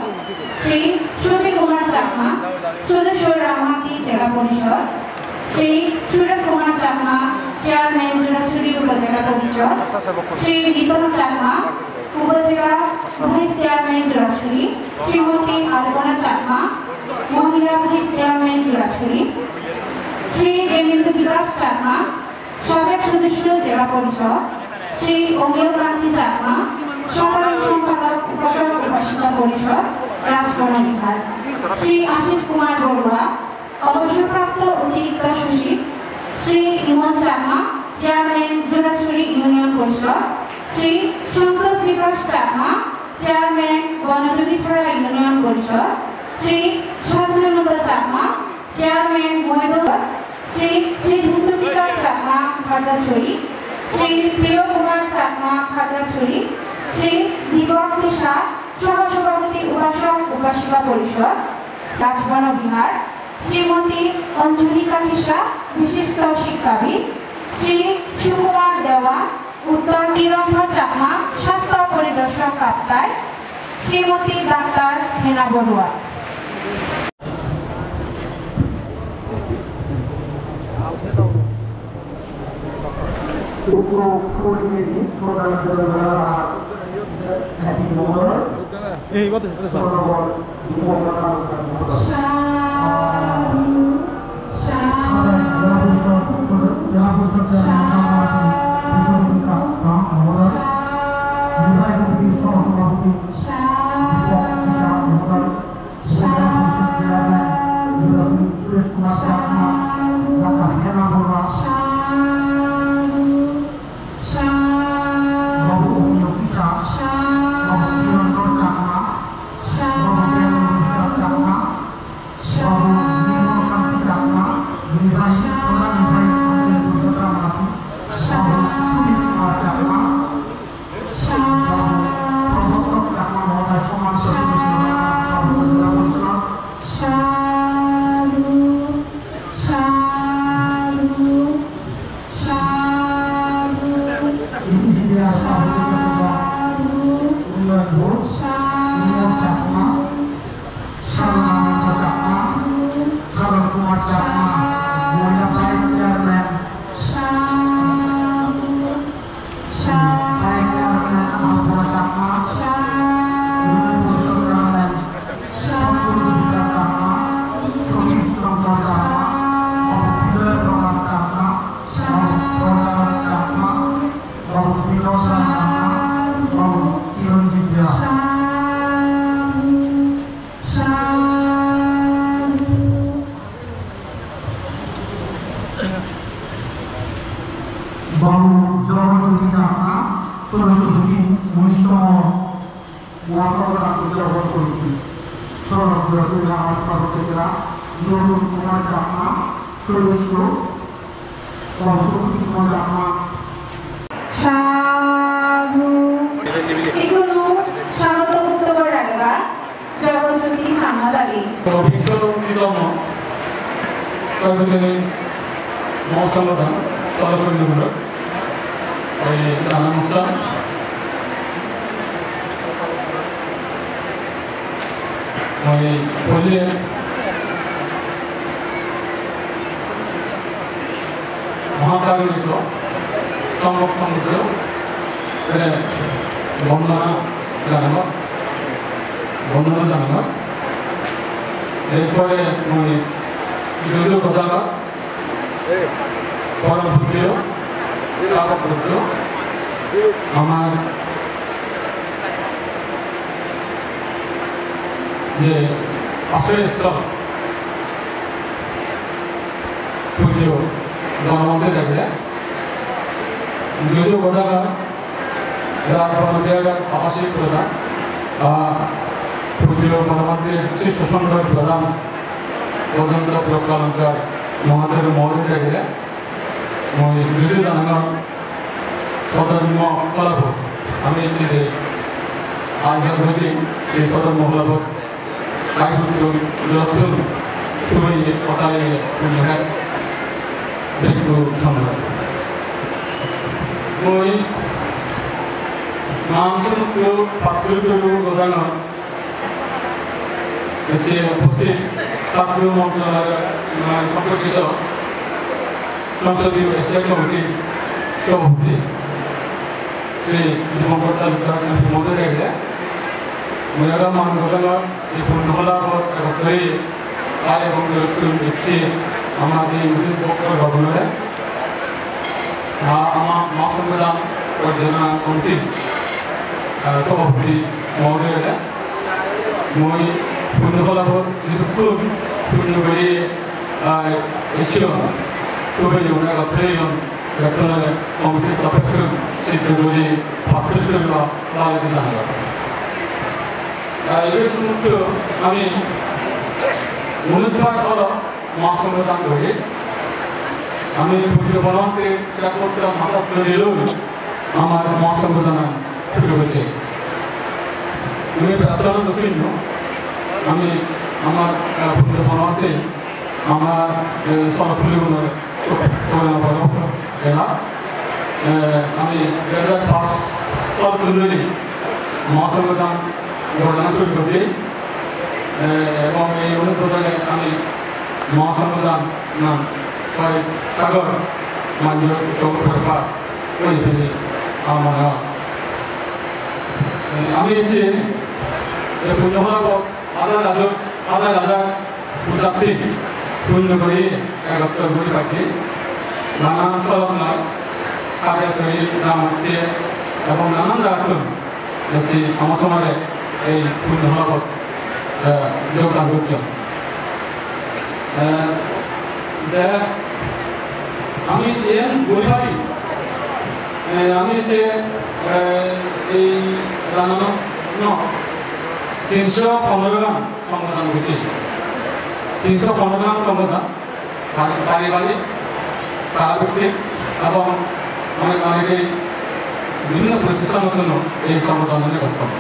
Shri Shobir Kumar Chakma, Sodosyo Rangamati Jela Porishod, Shri Suresh Kumar Chakma, Chairman Churachuri Upojela Porishod, Shri Riton Chakma, Upojela Vice Chairman Churachuri, Srimoti Alpona Chakma, Mohila Vice Chairman Churachuri, Shri Denendra Bikash Chakma, Sabek Sodosyo Jela Porishod, Shri Omiyo Kanti Chakma, Sadharon Sompadok Upasok Upasika Porishod, Rajbana Bihar, Shri Ashish Kumar Borua, Obossorprapto Otirikto Sochib, Shri Imon Chakma, Chairman Churachuri Union Porishod, Shri Santosh Bikash Chakma, Chairman Bonojogishora Union Porishod, Shri Sadhananda Chakma, Chairman Moibot, Shri Sri Dhundu Bikash Chakma Khagrachari, Shri Priyo Kumar Chakma Khagrachari, Shri Deepak Shah, Soho Sabhapati Upasok Upasika Porishod, Rajbana Bihar, Srimoti Anjulika Shah, Bishisto Shikkhabid, Shri Sukumar Dewan, Uttor Kiron Chakma, Sastho Poridorsok Kaptai, Srimoti Daktar Hena Borua. Sadhu, sadhu, sadhu, sadhu. Sadhu, sadhu, sadhu, sadhu, sadhu. Babu Jawahar Jyoti Chakma, Sodosyo Sachib, Munisho Mohammad Abdul Jabbar Komiti, Sodosyo Sachib, Mohammad Farooq Chakma, Nurul Kumar Chakma, Sodosyo, Babu Sukrit Kumar Chakma. Sadhu. Ikkunu swagoto boktobo rageba Jagajyoti Sangma Dagi. Bhikkhu Nittomo Sarvojনীন Mahasambodan Tolokuri Nugurot ei dana onusthan mui poile Mahakaruniko Songkhok Songbuddho ere bondona janangor, bondona janangor. Erpore mui jojo hoda hobar, Porom Pujjo Srabok Buddho, amar je ashroy sthol pujjo Bonobhante degile, jodio godaga Raj Bhon Bihar abasik pradhan, ah, pujjo Bonobhante sisyo songhor pradhan Bodhonto Proggalongkar Mahathero Mohodoy degile, mui juju janangor sodhormo holabot, ami ecche je ayojon gochchi, se sodhormo holabot kai huttu lottun tumi kotha leye punyo hai bhikkhu songho. Mui Mahasamudro Patturu Turu Gojangor ecche uposthit Patturu Montronaloy, eh, sompokito Songsodiyo Sthayi Committee sobhapoti Shri Dipankar Talukdar M P Mohodoy degile, mui aro Mahasamudro Gojangor ei punyo holabot ekottor oye, tai ebong erottun ecche ama ei North East Block-or governor-e, ah, ama Mahasonghodan Porichalona Committee, ah, sobhapoti Mohodoy degile, mui punyo holabot jidukkun punyo guri, ah, ecchon, tumi igun ekottor oyon, ekottor committee-r toropottun siddho guri patturu turu ba lagedi janangor. Ah, ei somosto ami monot bhab olo Mahasonghodan guri. Ami pujjo Bonobhante seba gotte matha tuli loi amar Mahasonghodan suru oiye. Tumi prarthona gochcho, ami amar, ah, pujjo Bonobhante amar, eh, sorobpulli gunore kolyan bhagavata ela, eh, ami dui hajar pach sal dhuri Mahasonghodan gorana suru gojji, eh, ebong ei onubhodhane ami Mahasonghodan nam soy sagor manjor utsob utpar gori feli amar mone oi. Eh, ami ecche ei punyo holabot hajar hajar, hajar hajar punyatthi punyo guri ekottor guri pacche. Nanan sohor noi, Khagrasuri, Jamatia ebong nanan jagattun ecche ama somare ei punyo holabot, eh, jogdan gocchon. Eh, te ami iyen guri pari, eh, ami ecche, eh, ei janano tinso pondro gram songhodan gocchi. Tinso pondro gram songhodan, pari-, paribarik, parabhittik ebong onek, onekei bibhinno protisthanottuno ei songhodanani gotton.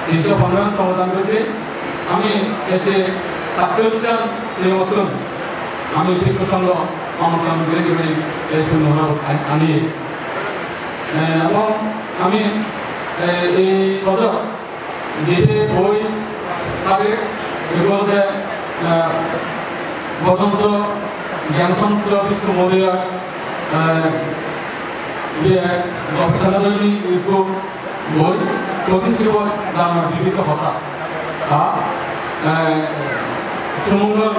Tinso pondro gram songhodan gocchi, ami ecche Patturu Turu Gojangor niyomottun ami bhikkhu songho amontron guri guri ei punyo holabot ani-, aniye. Eh, ebong ami, eh, ei bojor dibe boi sabe, ibe olode, eh, Bodhonto Gyanachandra Bhikkhu Mohodoyor, eh, ibe gobesona dhormi ekko boi, Kothin Cibor Dharmar Bibidho Hotha. Ar, eh, Sumongol,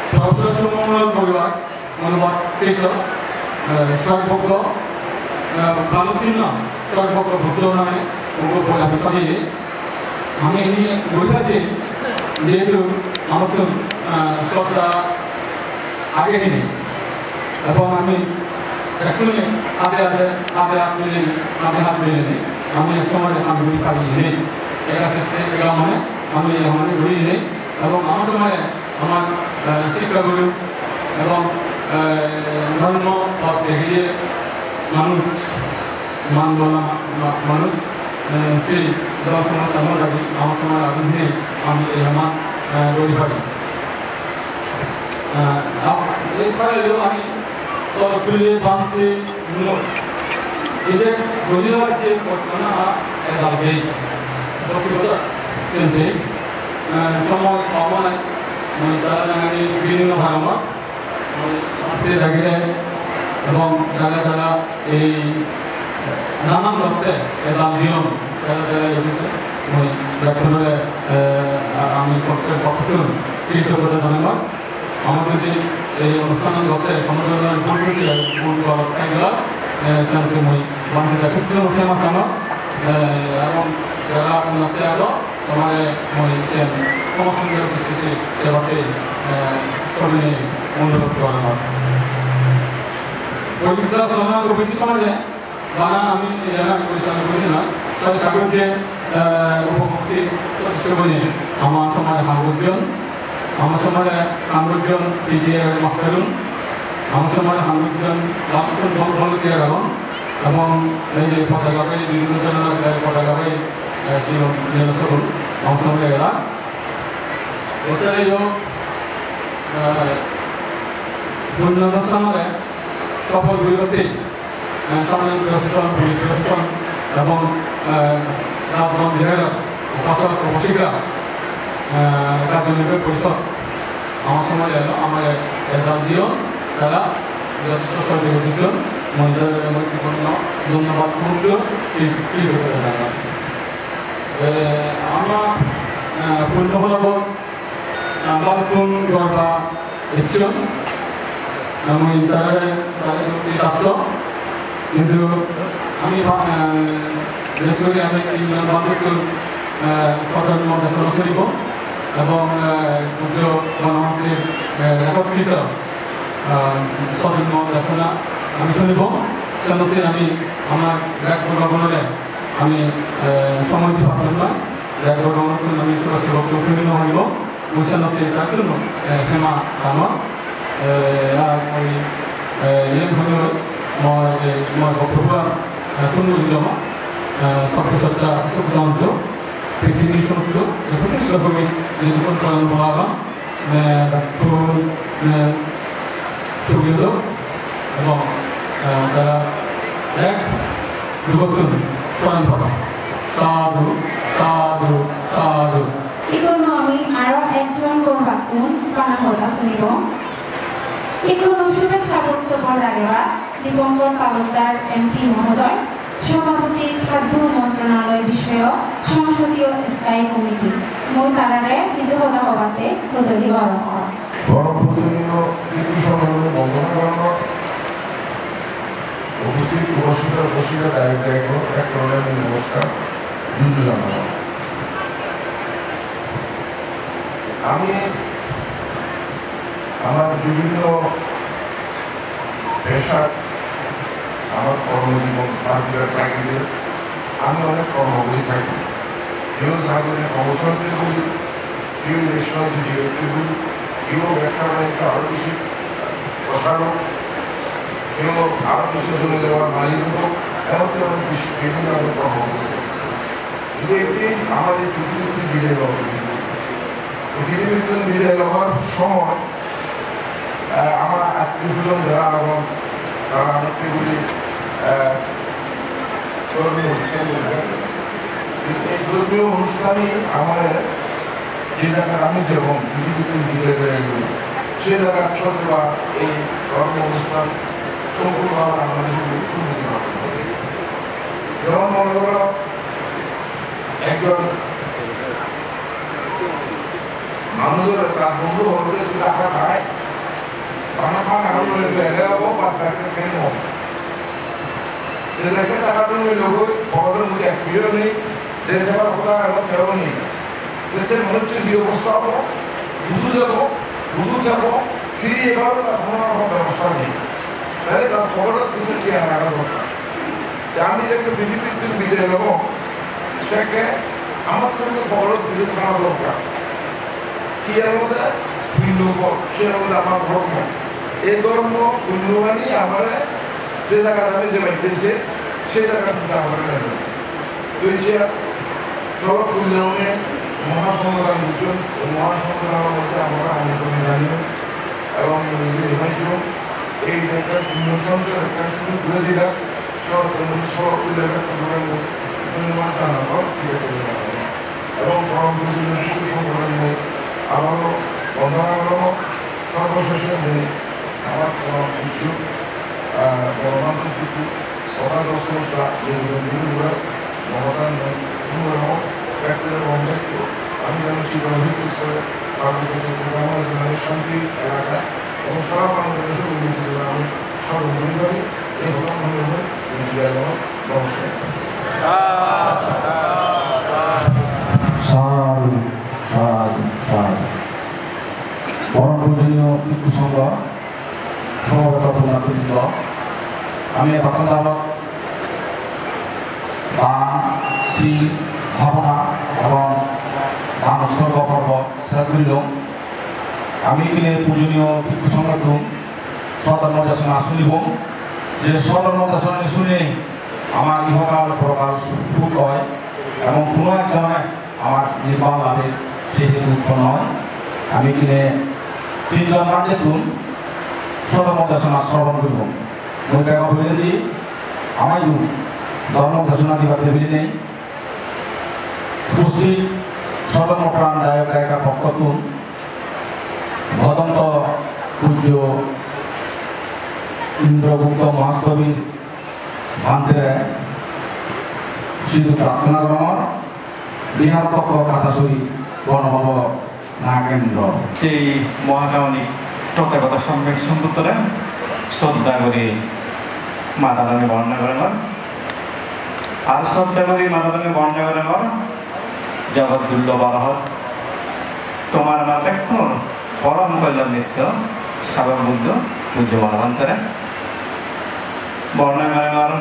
Professor Sumongol Borua onubadkritto, eh, Sotboggo, eh, Balokchinno Sotboggo Buddho name ekko boi ami sabiye. Ami ini guri pacchi, jehetu amattun, eh, sroddha age hini. Ebong ami ekkune ade ade, ade hat milinei, ade hat milinei, ami ek somoy ami guri pari hini. Ekachitte eka mone, ami eka mone guri hini. Ebong ama somoye amar, eh, sikkha guru ebong, eh, dhormo pot degiye manuj, man bola ma-, ma-, manuj, eh, sei dhormo samajagi ama somoye agun hei ami ei ama, eh, gori pari. Eh, ap-, ei sale yo ami sor pile bhante Mui ije guri no pacchi, bortomane ejal nei. Proti bojor sente, eh, somoy pabo nai. Mui tara nangani bibhinno harone mui atte dagire ebong jaga jaga ei nanan gotte ejal diyon, jaga jaga ei mui bekkunore, eh, a-, ami prottek pokkottun kritoggota janangor. Amar jodi ei onusthan gotte hono dhoronor bhul truti oi, bhul golot thai gele, eh, senotte mui bhante dagire khema changor, eh, ebong jara unnoti aro tomare mui sen Somaje songkir drishtite sebatte, eh, sobine onurod gorana. Poibitro Sona Gopiti somaje bana ami iyana porichalo gori na, sar sagojje, eh, upokti sodosyo gori ama somaje hangujjon, ama somaje hangujjon P T A mastorun, ama somaje hangujjon balukkun volunteer agon, ebong ei je photography, bibhinno dhoronor photography, eh, sigon nilo sogun ama somaje ela. Esere yo, eh, punno onusthanore sofol guribatte, eh, samane proshashan, police proshashan ebong, eh, Rajbhan Biharor upasok upasika, eh, Karyanubbhayok Porishod ama somaje elo, amare result diyo, tara jothesto sohojogita gojjon, mui tara dhonnobad somosto, ki, ki gori tara. Eh, ama, eh, punno phol obo, eh, balukkun gorba ecchon, ami tarare, tarare kritatto, kintu ami ba-, eh, bises gori ami tinjon balukkun, eh, sotonmo desona sunibo, ebong, eh, pujjo Gonomontrir, eh, rekodkrito, eh, sotonmo desona ami sunibo, senotte ami ama bek gorba gunore ami, eh, somoy di patton noi, bek gorba gunore ami sura sebok to suni no hoibo, mui senotte tattun, eh, hema sangor, eh, ar mui, eh, yen hono mor, eh, mor boktobbo, eh, tunu jomo, eh, sotto sotta sukdanto, prithibi sutto, eh, protishtha hobi, je dukkan palan bolaban, eh, bekkun, eh, sugi odok ebong, eh, tara ek dugottun soran padok. Sadhu, sadhu, sadhu. Ikkunu ami aro ekjon gorbattun bana hoda sunibo. Ikkunu shubhechcha boktobbo ragebak Dipankar Talukdar M P mohodoy, Sabhapati Khaddo Montronaloy Bishoyok Songsodiyo Sthayi Committee, mui tarare hiju hoda hobatte hojoli gorongor. Porom pujoniyo Bhikkhu Songho bondona gorongor, uposthit upasika upasika, dayok dayika, ek dhoroner mui namaskar, juju janangor. Ami amar bibhinno peshat amar kormojibon bajibar tagide ami onek kormo guri thaki. Keu sagori kobosonte guri, keu restaurant guri, keu bebsa banitto aro besi prosar hok, keu aro besi jumi jaga malik hok, emon ki onek besi bibhinno kormo guri thaki. Kintu ekdin amar ei prithibittun bidai loba poribo. Ei prithibittun bidai lobar somoy, eh, amar attiyo swajon jara agon, tara amatte guri, eh, dhormiyo onusthan guribo. Ei dhormiyo onusthane amare je jagat ami jebong, prithibittun bidai loibo, se jagat hoytoba ei dhormo onusthan sompurno bhabe amare puripusto guri dibo. Jemon mone goro, ekjon manujor tar bondhu hobor de ekko taka nai. Bana bana hobor de bele obo, bad baki keno. Je jage taka tumi logoi, pocket-or moddhe ek piyo nei, je jage hoda aro teo nei. Ete manuccho hi obosta obo, hudu jabo, hudu thebo, firi ebar tar hono rokom bebosta nei. Tale tar pocket-ot kichu tenga raga dorkar. Je ami je prithibittun bidai lobo, sekke amattun pocket-ot kichu thana dorkar. Siyan olode punyo phol, siyan olode amar dhormo. Ei dhormo punyogani amare je jagat ami jebatte sei, sei jagat amare neje. Tui siyan sorok punyo mane moha songhodan gojjon, ei moha songhodanor moddhe amare amontrono janeiyo, ebong nijore hefajoto, ei ekkan punyo sonchor ekkan sujog guri dila, sorok punyo, sorok punyo ekkan program guri, punyo mane dana kor, thik ase. Ebong porom pujoniyo Bhikkhu Songhodanore abaro bondona gorongor, sorbosheshe mui amar porom pujjo, ah, Bhogoban Buddho, Bodhgaya Sutta, Nirban Nirban, Bhogoban Nirban, Bhogoban Nirban, ami jeno chirohit utsore, Parvati Chattopadhyay jeno shanti elaka, ebong sara Bangladesh unoti elaka, sara Bangladesh, ei Bhogoban Nirban, Nirban, Namaskar. Sadhu, sadhu, sadhu. Pujoniyo bhikkhu songho, somobeto punyatmibrundo, ami etokkhon jabot dan, sil, bhabona ebong dan utsorgo porbo sej gorilong. Ami ikkine pujoniyo bhikkhu songhottun sodhormo desona sunibong, je sodhormo desona suni amar ihokal porokal suk oi ebong hono ekjone amar nirban labhe se hetu utponno oi. Ami ikkine tinjon bhantettun sodhormo desona srobon guribong. Mui bego pujedi amaidu dhormo desona dibatte bili nei. Uposthit sodhormo pran dayok dayika pokkottun bhodonto pujjo Indragupta Mahasthobir bhantere sidu prarthona gorongor, bihar kokkho Katasuri Gonobhobo Nagendra. Sei mohakarunik Tothagoto Somyok Sombuddhore sroddha guri madarani bondona gorongor. Ar sroddha guri madarani bondona gorongor Jagat Durlobh Arahat, tomar amar bekkunor porom kolyan mitro Srabok Buddho pujjo Bhogobantere. Bondona gorongor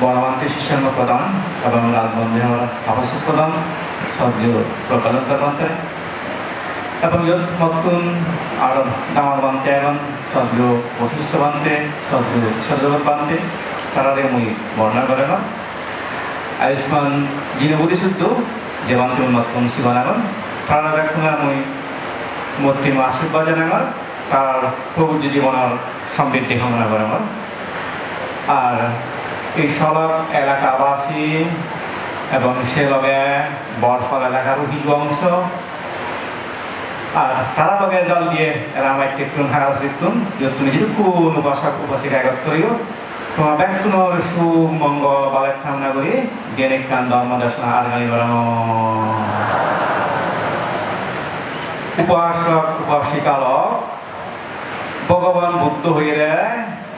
Bhogobanter sisyo songho prodhan ebong Rajbondhor apasok prodhan, sodguru Proggalbhadra Bhante, ebong iyot mottun aro dangor Bhante agon, sodguru Vasistha Bhante, sodguru Sodrubot Bhante, tarare mui bondona gorongor. Ayushman Jinobodhi suddo, je Bhante mottun sigon agon, tarare bekkunore mui mottun ashirbad janangor, tar purbo jibonor somriddhi kamona gorongor. Ar ei Solok elakabasi ebong se loge Borpal elakar hiju ongso, ar tara loge jal diye Ramaittettun, Hagasirittun, iyottun jidukkun upasok upasika egottor oyo, toma bekkunor suk mongol bale kamona guri, diyen ekkan dhormo desona argani gorongor. Upasok upasika lok, Bhogoban Buddho hoyede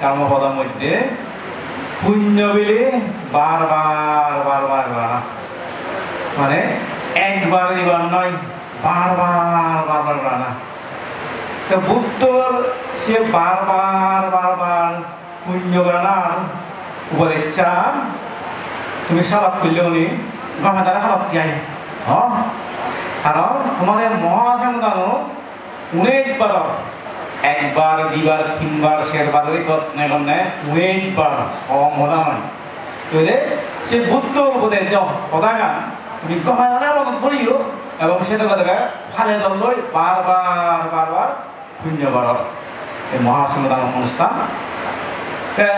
Dhammapodo moddhe punyo bili bar bar, bar bar gorana. Mane ekbar dibar noi, bar bar, bar bar gorana. To Buddhor se bar bar, bar bar punyo goranar upodesh tumi salok golle uni gome dale halok tiyai. Ho? Karon tomare Mahasagodano unesh bar, ekbar, dibar, tinbar, serbar guri gonne gonne unesh bar, hom hoda noi. Toile se Buddhor upodesh hodagan tumi gome dale monot boriyo ebong se doge doge pale dolloi bar bar, bar bar punyo goror, ei Mahasagodano onusthan. Te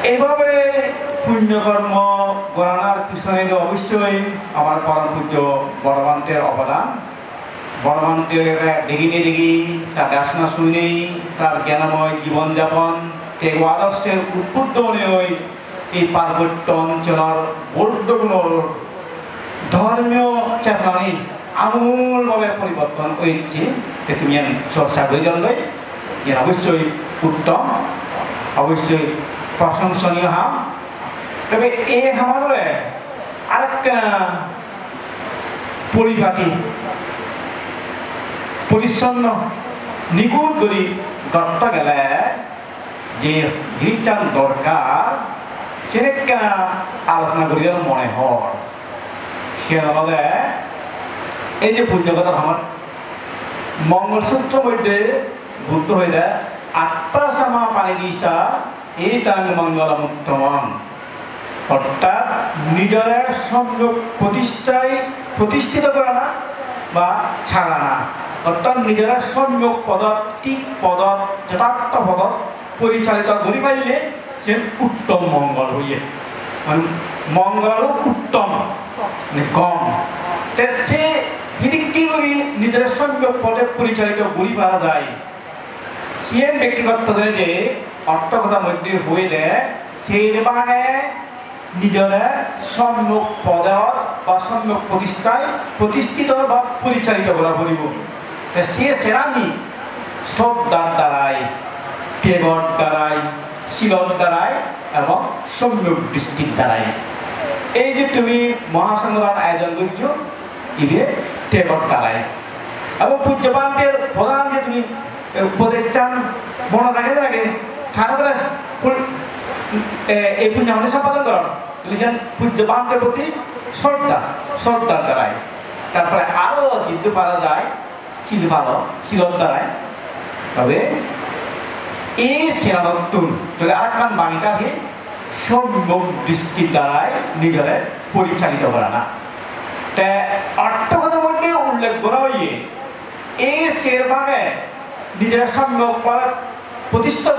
eibabe punyo kormo goranar pisone do obossoi amar porom pujjo Bhogobanter obodan. Bhogobantere degine degi, tar desona sunine, tar gyanomoi jibon japon, te o adorshe udbuddho onei ei parbotto oncholor Buddhogunor dhormiyo chetonani amul bhabe poriborton oiche, te tumi iyan chorcha guri jalloi, iyan obossoi uttom, obossoi proshongsoniyo ham. Tobe ei hamanore arekkena poripati, poricchonno, nikhut guri gotte gele je jinissan dorkar, sen ekkena alochona guribar mone hor. Siyan olode ei je punyo goranar hamot Mongol Sutro moddhe Buddho hoide, "Attasamapanidhi ca etang mangalam uttamang." Orthat nijore somyok protishthai, protishthito gorana ba chagana. Orthat nijore somyok podot, thik podot, jothortho podot porichalito guri parile sen uttom mongol oye. Mane mongol aro uttom, mane gom. Te se hidikke guri nijore somyok pode porichalito guri para jai. Siyen bekti gotto gele je ortho hoda moddhe hoile, ser bhage nijore somyok podot ba somyok protishthai, protishthito ba porichalito gora poribo. Te se serani sroddhar darai, tebor darai, silor darai ebong somyok dristir darai. Ei je tumi Mahasagodhan ayojon gojjo, ibe tebor darai. Ebong pujjo bhanter prodhan je tumi e, upodesan monot ragei ragei, tara tara pun-, e, ei punyo mane sompadon goron. Lijan pujjo bhante proti sroddha, sroddhar darai. Tarpore aro jiddur para jai, sil palo, silor darai. Tobe ei senanottun, tole arekkan bangita hi, sommok dristi darai nijore porichalito gorana. Te ottokothar moddhe ullekh gora oye, ei ser bhage nijore sommok bhabe protistha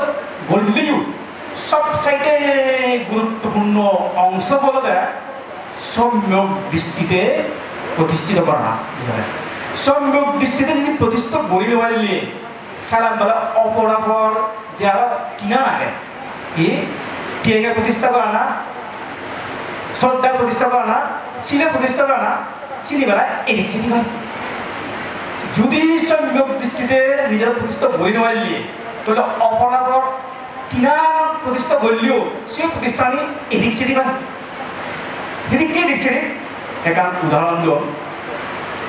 gorleyo, sobsaite guruttopurno ongso olode sommok dristite protistito gorana nijore. Sommok dristite jodi protistha gori no parle, salen bale opor opor je aro tinan age, hi? Tiyenge protistha gorana, sroddha protistha gorana, sile protistha gorana, sini bala edik sedik oi. Jodi sommok dristite nijor protistha gori no parle, tole opor opor tinan protistha gorleyo se protistha ani edik sedik oi. Hidikke edik sedik? Ekkan udahoron dong.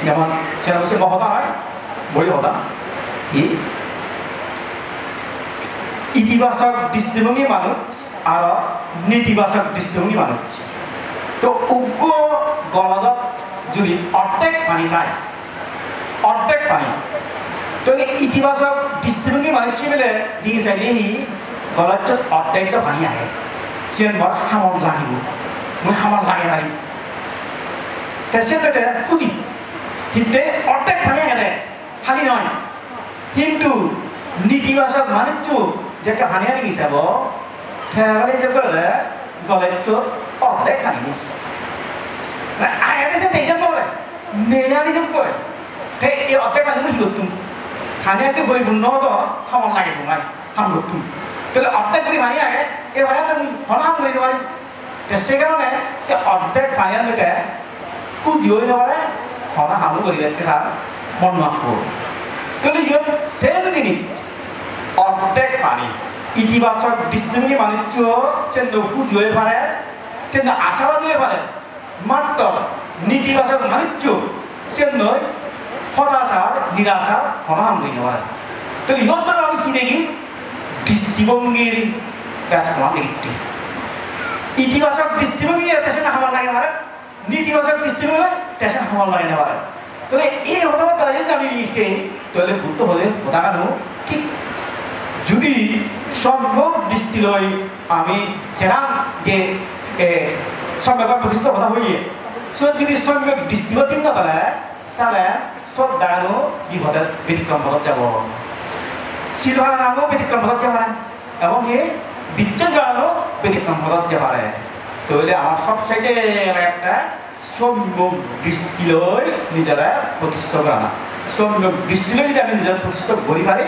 Jemon, sena bose mo hoda noi, boi hoda. Hi? Itibasok dristibhongi manuj, aro netibasok dristibhongi manuj. To uggo golojot jodi ordek pani thai, ordek pani, to ei itibasok dristibhongi manuj bile dingi saile hi golojot ordek do pani age. Siyen mor hamot lagibo, mui hamot lagei parim. Te siyen te huji, hitte ordek pani agede. Hali noi. Hintu netibasok manuccho jekke pani ani gisebo, te ebele ijeb gorede golejjot ordek pani nei. Mane agede se nei ijeb gore, nei ani ijeb gore. Te ei ordek pani mui hi gottum? Pani ani poripunno odo, hamot lagedung ai, ham gottum. Tale ordek guri pani age, ei pani ani mui hono ham guri no parim. Te se karone se ordek pani ani te huji oi no pare, hono hamu guribatte tar mon no akko. Tale iyot same jinis, ordek pani. Itibasok dristibhongi manuccho sen no huji oi pare, sen no ashabadi oi pare. Mattor netibasok manuccho sen noi hodasar, nirasar, hono ham guri no pare. Tale iyot ami hi degi? Dristibhongir bej hono degi. Itibasok dristibhongi ete sen hamot lagei pare. Netibasok dristibhongi te sen hamot lagei no pare. Tale ei hodagan tara jodi ami sei, tale Buddho hole hodagano thik. Jodi sommok dristi loi ami seran je, e, sommok ba protistha hoda hoye, so jodi sommok dristi ba thik no thale, sale sroddhagano bipode betikkrom podot jebo. Sil palanano betikkrom podot jebo na. Ebong hi bicchej gorano betikkrom podot jei pare. Toile amar sob saide ekta sommok dristi loi nijore protistho gorana. Sommok dristi loi jodi ami nijore protistho gori pari,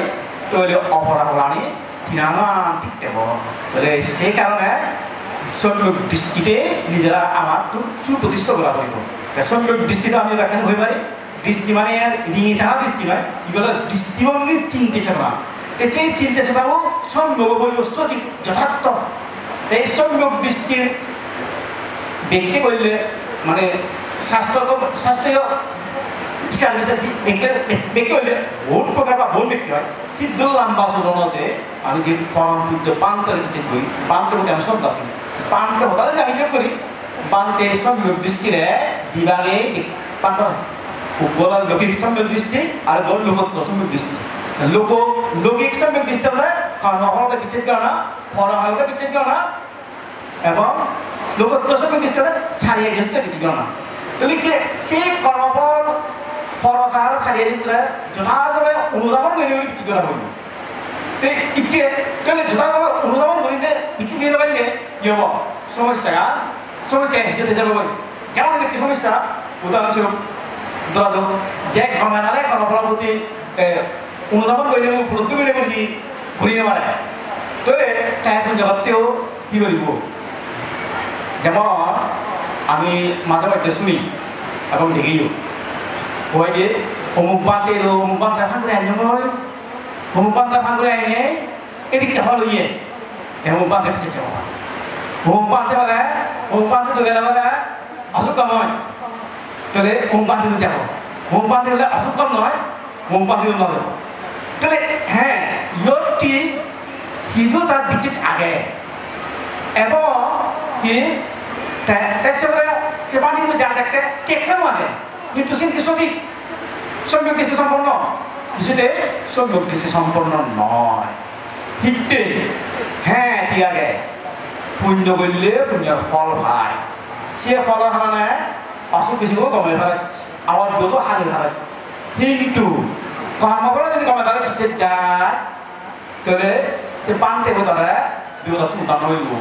toile opor oporani tinanan thik thebo. Toile sei karone sommok dristite nijore amattun suprotistho gora poribo. Te sommok dristite ami bekkani hoi pari, dristi mane ringi sana dristi noi, ibe olo dristibhongi chinte chetona. Te sei chinte chetabo sommok obo, sothik, jothardho. Te ei sommok dristir bekke golle, mane, sastro, sastro bichar bichar bekke, bekke golle bohut prokar ba bohut bekke oi. Siddho lamba suronote ami je porom pujjo Bhante picche guri, Bhante proti ami sroddha sini. Bhante hodha je ami je guri, Bhante sommok dristire dibage bhag gore. Uggo olo lokik sommok dristi, ar uggo olo lokottor sommok dristi. Loko-, lokik sommok dristi ole kormo pholotte bicchej gorana, porohalotte bicchej gorana, ebong lokottor sommok dristi ole sariya dristi bicchej gorana. Tolikke se kormo phol, porohal, sariya dristi ole jothajotho onudhaban guri bicchej gora hoibo. Te ikke, tole joda baba, onudhaban guri de, bichchek guri de palle, hi obo? Somossa, somossa jete jabo goi. Jemon ekkan somossa, udahoron swarup, dhora jok, je gome nale kormo pholor proti, eh, onudhaban guri de, upolobdhi guri de, guri de, guri de mare. Tole, te punyo gotteo hi goribo? Jemon, ami maje moddhe suni, ebong degiyo. Hoi de, omuk bhante do, omuk bhante phan guri anyo goi. Omuk bhante phan guri aine, edikke hol oye. Te omuk bhante picche jebo. Omuk bhante bole, omuk bhante do gele bole, osuk gom oi. Tole omuk bhante do jebo. Omuk bhante bole osuk gom noi, omuk bhante do no jebo. Tale, he, iyot hi, hiju tar bicchej age. Ebong hi, te, te se pore se bhante bo ja jekke, te ekka no age. Hintu siyen hi sothik, somyok dristi somponno? Hiju te somyok dristi somponno noi. Hitte, he, thik age. Punyo golle punyor phol pai. Se pholor harone osuk bisugo gome pare, abar bodo hari pare. Hintu kormo pholor jodi gome pare bicchej jai, tale se bhante bo tare bipodottun uddan no oibo.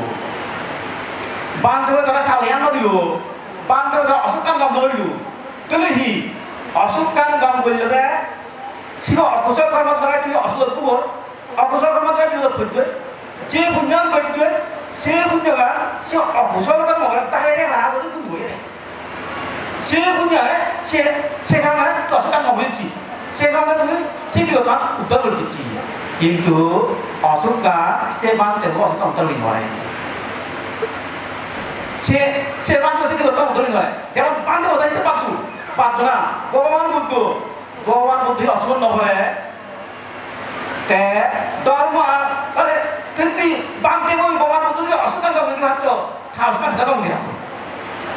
Bhante bo tare saleyan no dibo. Bhante bo tare osukkan gom no oibo. Tale hi? Osukkan gom golle de, sibe okusol kormo dara tui osuk pubor. Okusol kormo tara bipodot pojjoi. Je punyan gojjoi, se punyan, se okusol kormo tara dage dage hara gori tumi gori de. Se punyan, se, se karone to osukkan gom oiye. Se karone tumi se bipodot uddar gori dicchi. Hintu osukkan se bhante bo osukkan uddar gori no pare. Se, se bhante bo se bipodot uddar gori no pare. Jemon bhante bo dai te pattu, pattu na. Bhogoban Buddho, Bhogoban Buddho osuk no pore. Te dhormo ar, mane, tui, tui bhante bo Bhogoban Buddho jodi osuk kan gom guri patto, ta osuk kan gom guri patto.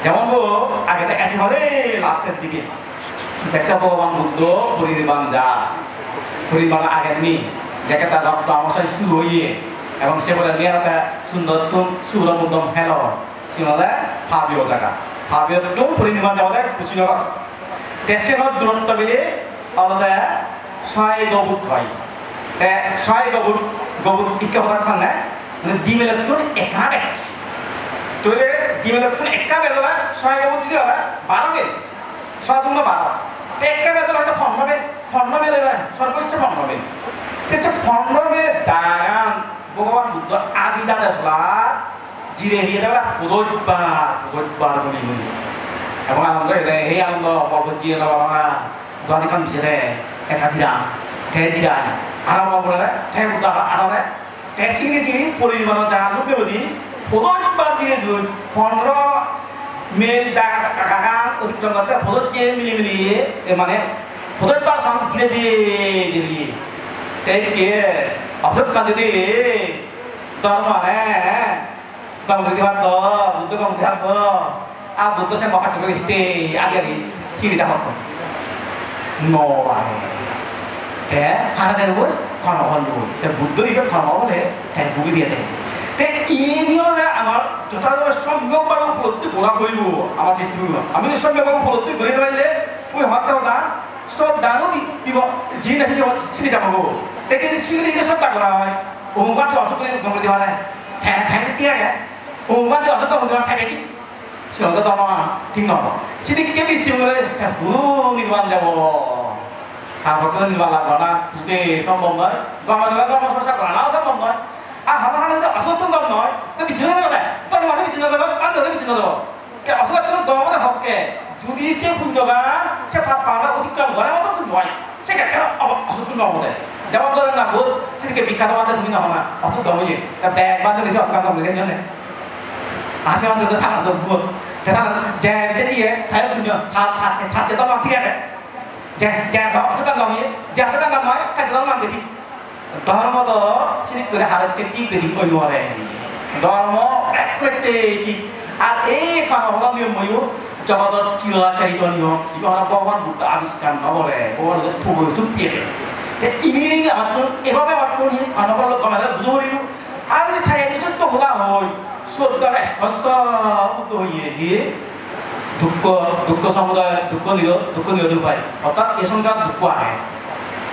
Jemon bo age te ekebare last er dige, jekke Bhogoban Buddho porinirban jar, porinirban agenni, jekke ta rokto amosai suru oye, ebong se pore niyarate sundottun suro muddom helo, siyen olode pabiyo jaga. Pabiyottun porinirban jabode Kushinagar. Te siyenor durotto bile olode soi gobut hoi. Te soi gobut, gobut ikke hoda sanne, mane di milottun ekka bej. Toile di milottun ekka bej ole soi gobut jodi ole baro mil. Soi dunno baro. Te ekka bej ole hoyto pondro mil, pondro mil ole, sorbochcho pondro mil. Te se pondro mil jagan Bhogoban Buddho adi jade solar, jire hiye de bela pudoj bar, pudoj bar guri guri. Ebong Anando ede, "He Anando, bol bol jire no bana, duaji kan bije de, ekka jira, te jira." Aro bol bol de, te Buddho aro, aro de, te singiri singiri porinirban jaga lubbe guri, pudoj bar jire jure, pondro mil jaga, jaga otikrom gotte, pudoj je mili mili, e mane, pudoj bar sang jire jire jire. Te ke, asok ka jodi, Dhormo ane, gom guri dibar do, Buddho gom guri dibar do. A Buddho se mohat guri hitte adi adi hiri jamotto. No pare. Te hara de boi, kono hol boi. Te Buddho ibe kono hole, te bugi diye de. Te ini ole amar jotha jotha somyok bhabe upolobdhi gora poribo, amar dristigone. Ami somyok bhabe upolobdhi gori no parile, oi hotte hoda, Sroddha no di, ibo, jin ase ibo, sini jabo go. Te ke sini ke sroddha gora oi. O bhante osuk guri gom guri dibar. Te, te, te, te, o bhante osuk gom guri dibar, te, te. Sroddha to ama, thik no. Sini ke disti guri, te, hu, nirban jabo. Tar pore nirban lagbo na, sini sombhob noi. Gom guri dibar, gom sorsa gora na sombhob noi. Ar hama hama jodi osuk gom noi, te bichchon jabo na. Tor mane bichchon jabo, bhante bichchon jabo. Te osuk gom obode hokke, judi se punyogan, se pappan otikrom gorar moto punyo oi, se khetre o-, osuk no obode. Jemon dhoro na, bhut, sedokke bikkhyato bhante tumi no hona, osuk gom oye. Te bek bhante nise osuk gom oye, jane? Ase bhante to sara do bhut. Te sara, je, je diye, te punyo, ta, ta, ta, ta, ta, thik age. Je, je, osuk gom oye, je osuk gom noi, te dhormo bedi. Dhormo do sidik guri harotte thik guri oi no pare. Dhormo ekbatte thik. Ar ei kono hono niyom oyo jogodor chiracharitto niyom. Ibe hono Bhogoban Buddho abiskar no gore. Bhogoban Buddho thugo sup piyede. Te ini amattun, ebabe amattun hi kono bolo gomele bujo poribo. Ar science-ot to hola hoi, sot do sposto Buddho hoye hi, dukkho, dukkho somudayo, dukkho niro-, dukkho nirodho upayo. Orthat ei songsarot dukkho age.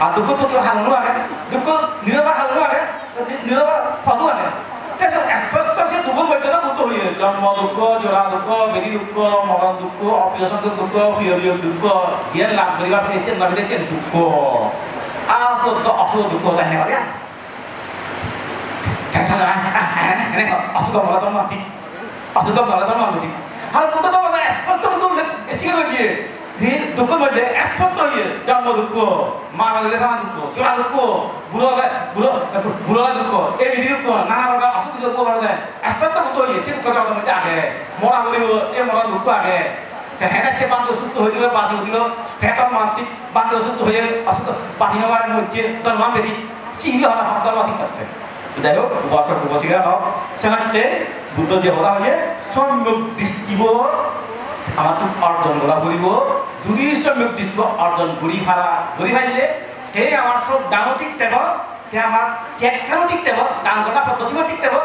Ar dukkho utpotti haron-o age, dukkho nirobar haron-o age, ni-, nirobar phodo age. Te se sposto se dukkho moddhe do Buddho hoye, jonmo dukkho, jora dukkho, byadhi dukkho, moron dukkho, opriyo sonjog dukkho, priyo biyog dukkho, jiyen lab guribar se, siyen no pele siyen dukkho. Ar sot do osuk dukkho tai ne pare. Te sale, ah, ah, ah, ene, osuk gom ole dhormo thik. Osuk gom ole dhormo thik. Ar Buddho dhormo sposto Buddho ullekh, e sikar hoye, je dukkho moddhe sposto hoye, jonmo dukkho, ma mele thana dukkho, jora dukkho, buro ole, buro, buro ole dukkho, ei byadhi dukkho, nana prokar osuk dukko pare de, sposto Buddho hoye, se dukkho jogodor moddhe age, mora poribo, ei moron dukkho age. Te hene se bhante osusto hoi dilo, baji udilo, te tor mantik bhante osusto hoye, osusto, baji no pare, mojje, dhormo bedi, sini hoda hon dhormo thik thakbe. To jai hok, upasok upasika hok, senotte Buddho je hoda hoye, somyok dristibo amattun orjon gora puribo, judi somyok dristibo orjon guri para, guri parile, te amar sroddhano thik thebo, te amar tekkano thik thebo, dan gora poddhotibo thik thebo,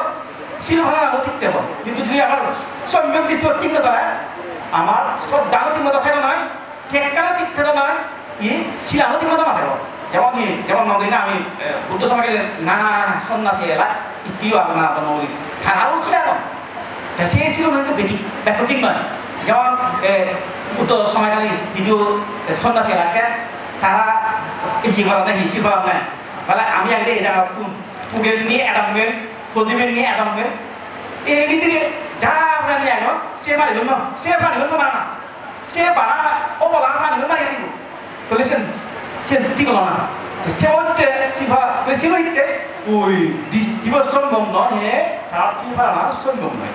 sil palano thik thebo. Hintu judi amar somyok dristibo thik no thele, amar sroddhano thik moto thelo noi, tekkano thik thelo noi, i silano thik moto no thebo. Jemon hi, jemon nodina ami, eh, Buddho somoy gele nana sonnasi elak, ittiyo aro nana dhormo guri. Tararo sil agon. Te se sil hintu betik, bekko thik noi. Jemon, eh, Buddho somoy kali idu, eh, sonnasi elakke, tara iye goronne hi, sil goronne. Bale ami agede ei jagattun, pugenni edammen, hojimenni edammen, ei bidire ja prani agon, se prani gunno, se prani gunno mara na. Se bara obola prani gunno mari dibo. Tole sen, sen thik olo na. Se otte, si ba, se otte, oi, dristibo sombhob noi, he, tar sil parana sombhob noi.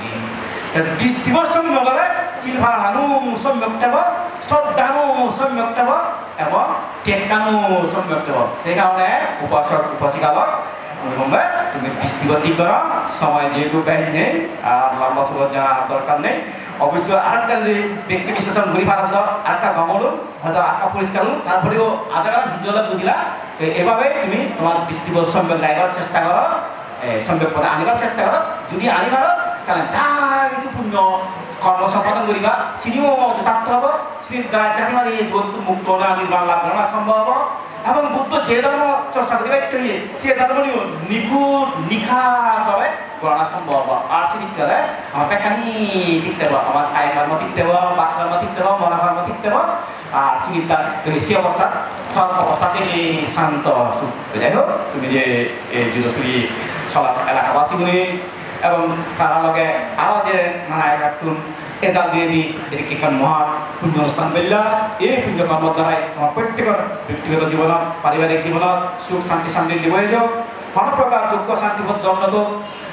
Te dristibo sombhob ole, sil parana sombhob thebo, sroddhano sombhob thebo, ebong tekkano sombhob thebo. Se karone upasok upasikalok, ami bombe, tumi dristibo thik goro, somoy jehetu bej nei, ar lamba sugot jana dorkar nei. Obossoi arekta jodi bekti bisleshon guri paro to, arekta gom olo, hoyto arekta poriskar olo, tarporeyo aja goron hiju ole bujila. To ebabe tumi tomar dristibo sombhob laibar chesta goro, e, sombhob pode anibar chesta goro. Jodi ani paro, sale ja hissu punyo kormo sompadon guriba, siniyo jothardho obo, sinir dara jati mari dugottun mukto ona, nirban lab gorana sombhob obo. Ebong Buddho je dhormo chorcha guribatte hoye, se dhormoniyo nikhut nikhar bhabe gorana sombhob obo. Ar sinitte ole amar bekkani thik thebo, amar kaya kormo thik thebo, bak kormo thik thebo, mono kormo thik thebo. Ar sinitte tumi se obosthat, sob obosthat tumi santo suk. To jai hok, tumi je ei Judasuri Solok elakabasi gune ebong tara loge aro je nana elakattun ejal diye di, edokke ekkan moha punyo onusthan golla. Ei punyo kormor darai tomar prottekor bektigoto jibonot, paribarik jibonot suk santi somriddhi boi jok. Hono prokar dukko santi bot jom no dok,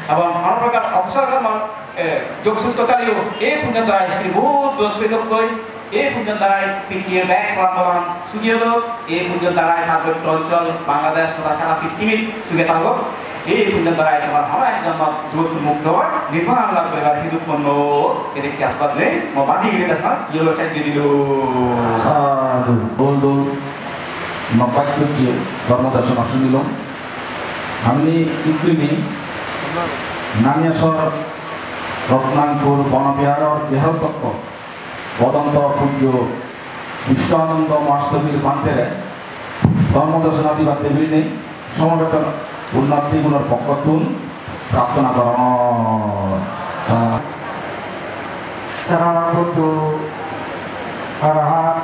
ebong hono prokar okusol kormor, eh, jog sutto thaleyo ei punyor darai sini bohut duk soi dokkoi. Ei punyor darai pittimir bek poran poran sugi olo. Ei punyor darai Parbotto Onchol, Bangladesh totha sara pittimit suge thago. Ei punyor darai tomar hono ek jonmor duk mukto oi nirban lab guribar hetu utponno o. Edokke asbad nei, mo badi gire dasma, yelo chai dilo. Sadhu. Dol dol. Nokkai pujje dhormo desona sunilong. Ami ikkini Naniasor Rotnangpur Bono Biharor Bihar Tottro Bodonto pujjo Biswananda Mahasthobir Bhantere dhormo desona dibatte birinei somobeto punnarthi gunor pokkottun prarthona goronor. Sa- Sarabodhu Arahat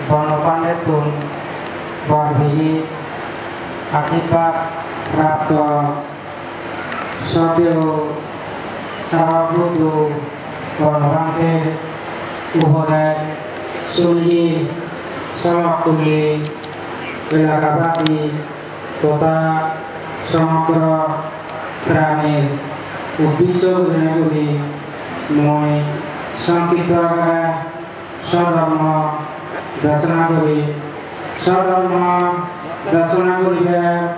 Bono Bhantettun bor peye ashirbad prapto. Soteo Sarabodhu Bono Bhanter upodesh suniye Solokpulli elakabasi totha somogro pranir uddesho gurinei guri mui songkhipto akare sodhormo desona guri. Sodhormo desona guribar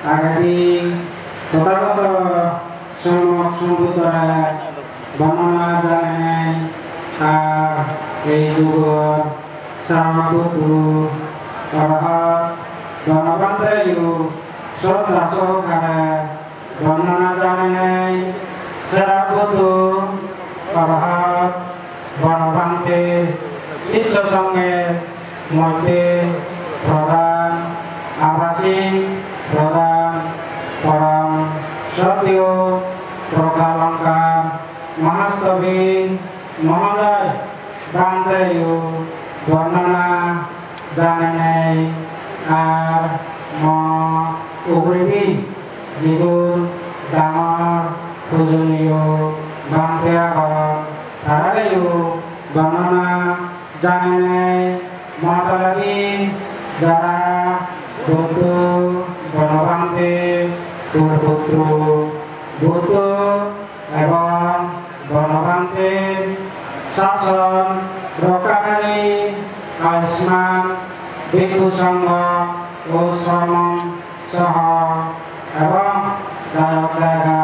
agedi Tothagoto Sommok Sombuddhore bondona jananei ar ei jugor Saraputu Arahat Bonobhantereyo sroddha sohokare bondona jananei Saraputu Arahat Bonobhante siccho songhe moddhe prodhan, abhasik prodhan, porom sroddheyo Proggalongkar Mahasthobir Mohodoy Bhanteyo bondona jananei ar mo uguredi jigun dangor pujoniyo Bhante agon, tarareyo bondona jananei mo toledi jara Buddho, Bonobhante, Purputro, Buddho ebong Bonobhanter sason Bhikkhu Sangha o Sramon Saha ebong dayok dayika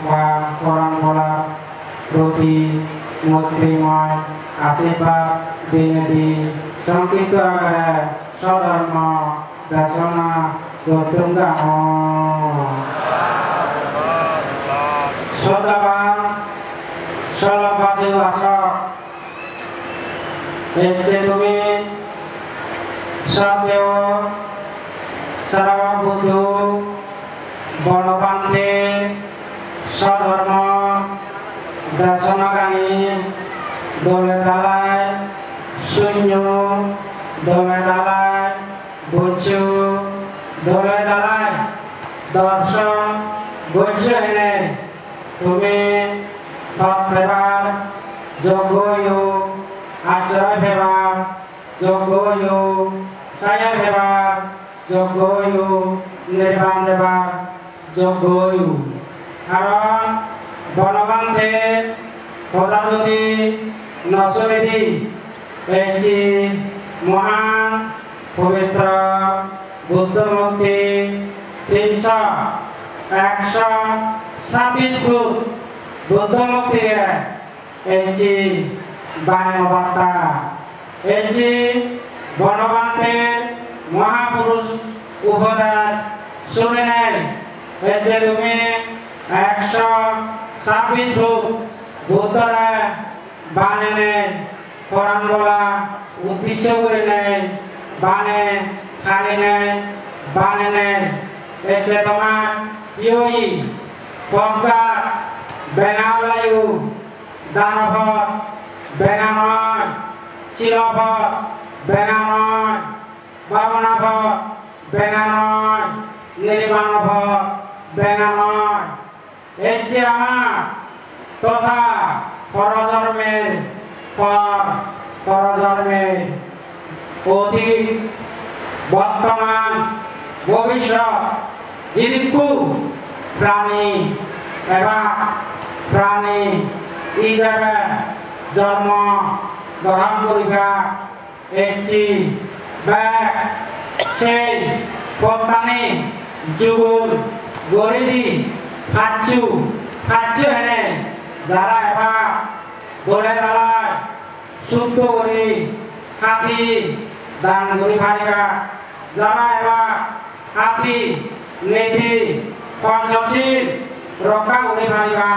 ba poran bola proti moitri moy ashirbad dinei di songkipto akare sodhormo desona gottung jangor. Sodhaban solok bajibasok Ecche tumi sotteo Sravok Buddho, Bono Bhante, sodhormo desonagani dole dalai sunyo, dole dalai bujjo, dole dalai dorson gojjo hene tumi thok pebar joggo oyo, acchoray pebar joggo oyo, saya pebar joggo oyo, nirban jebar joggo oyo. Karon Bono Bhante hoda jodi no sunidi, ecche mohan pobitro Buddho murti tinso ekso sabbis foot Buddho murti ecche baneo batta. Ecche Bono Bhante Mahapurush upodesh suninei ecche tumi ekso sabbis foot Buddhore banenei, poran bola uddesho gurinei bane, harinei, banenei, ecche tomar hi oye? Pogga benga olayo, dano pod benga noi, silo pod benga noi, bhabona pod benga noi, nirbano pod benga noi. Ecche ama totha porojormer por porojormer otit, bortoman, bobishyot jidikku prani eba prani ijebe jormo grohon guriba ecche bek sei pottani jugol guri di pacchu, pacchu hene jara eba dole dalai suddo guri hati dan guri pariba, jara eba hati niti ponchosil rokka guri pariba,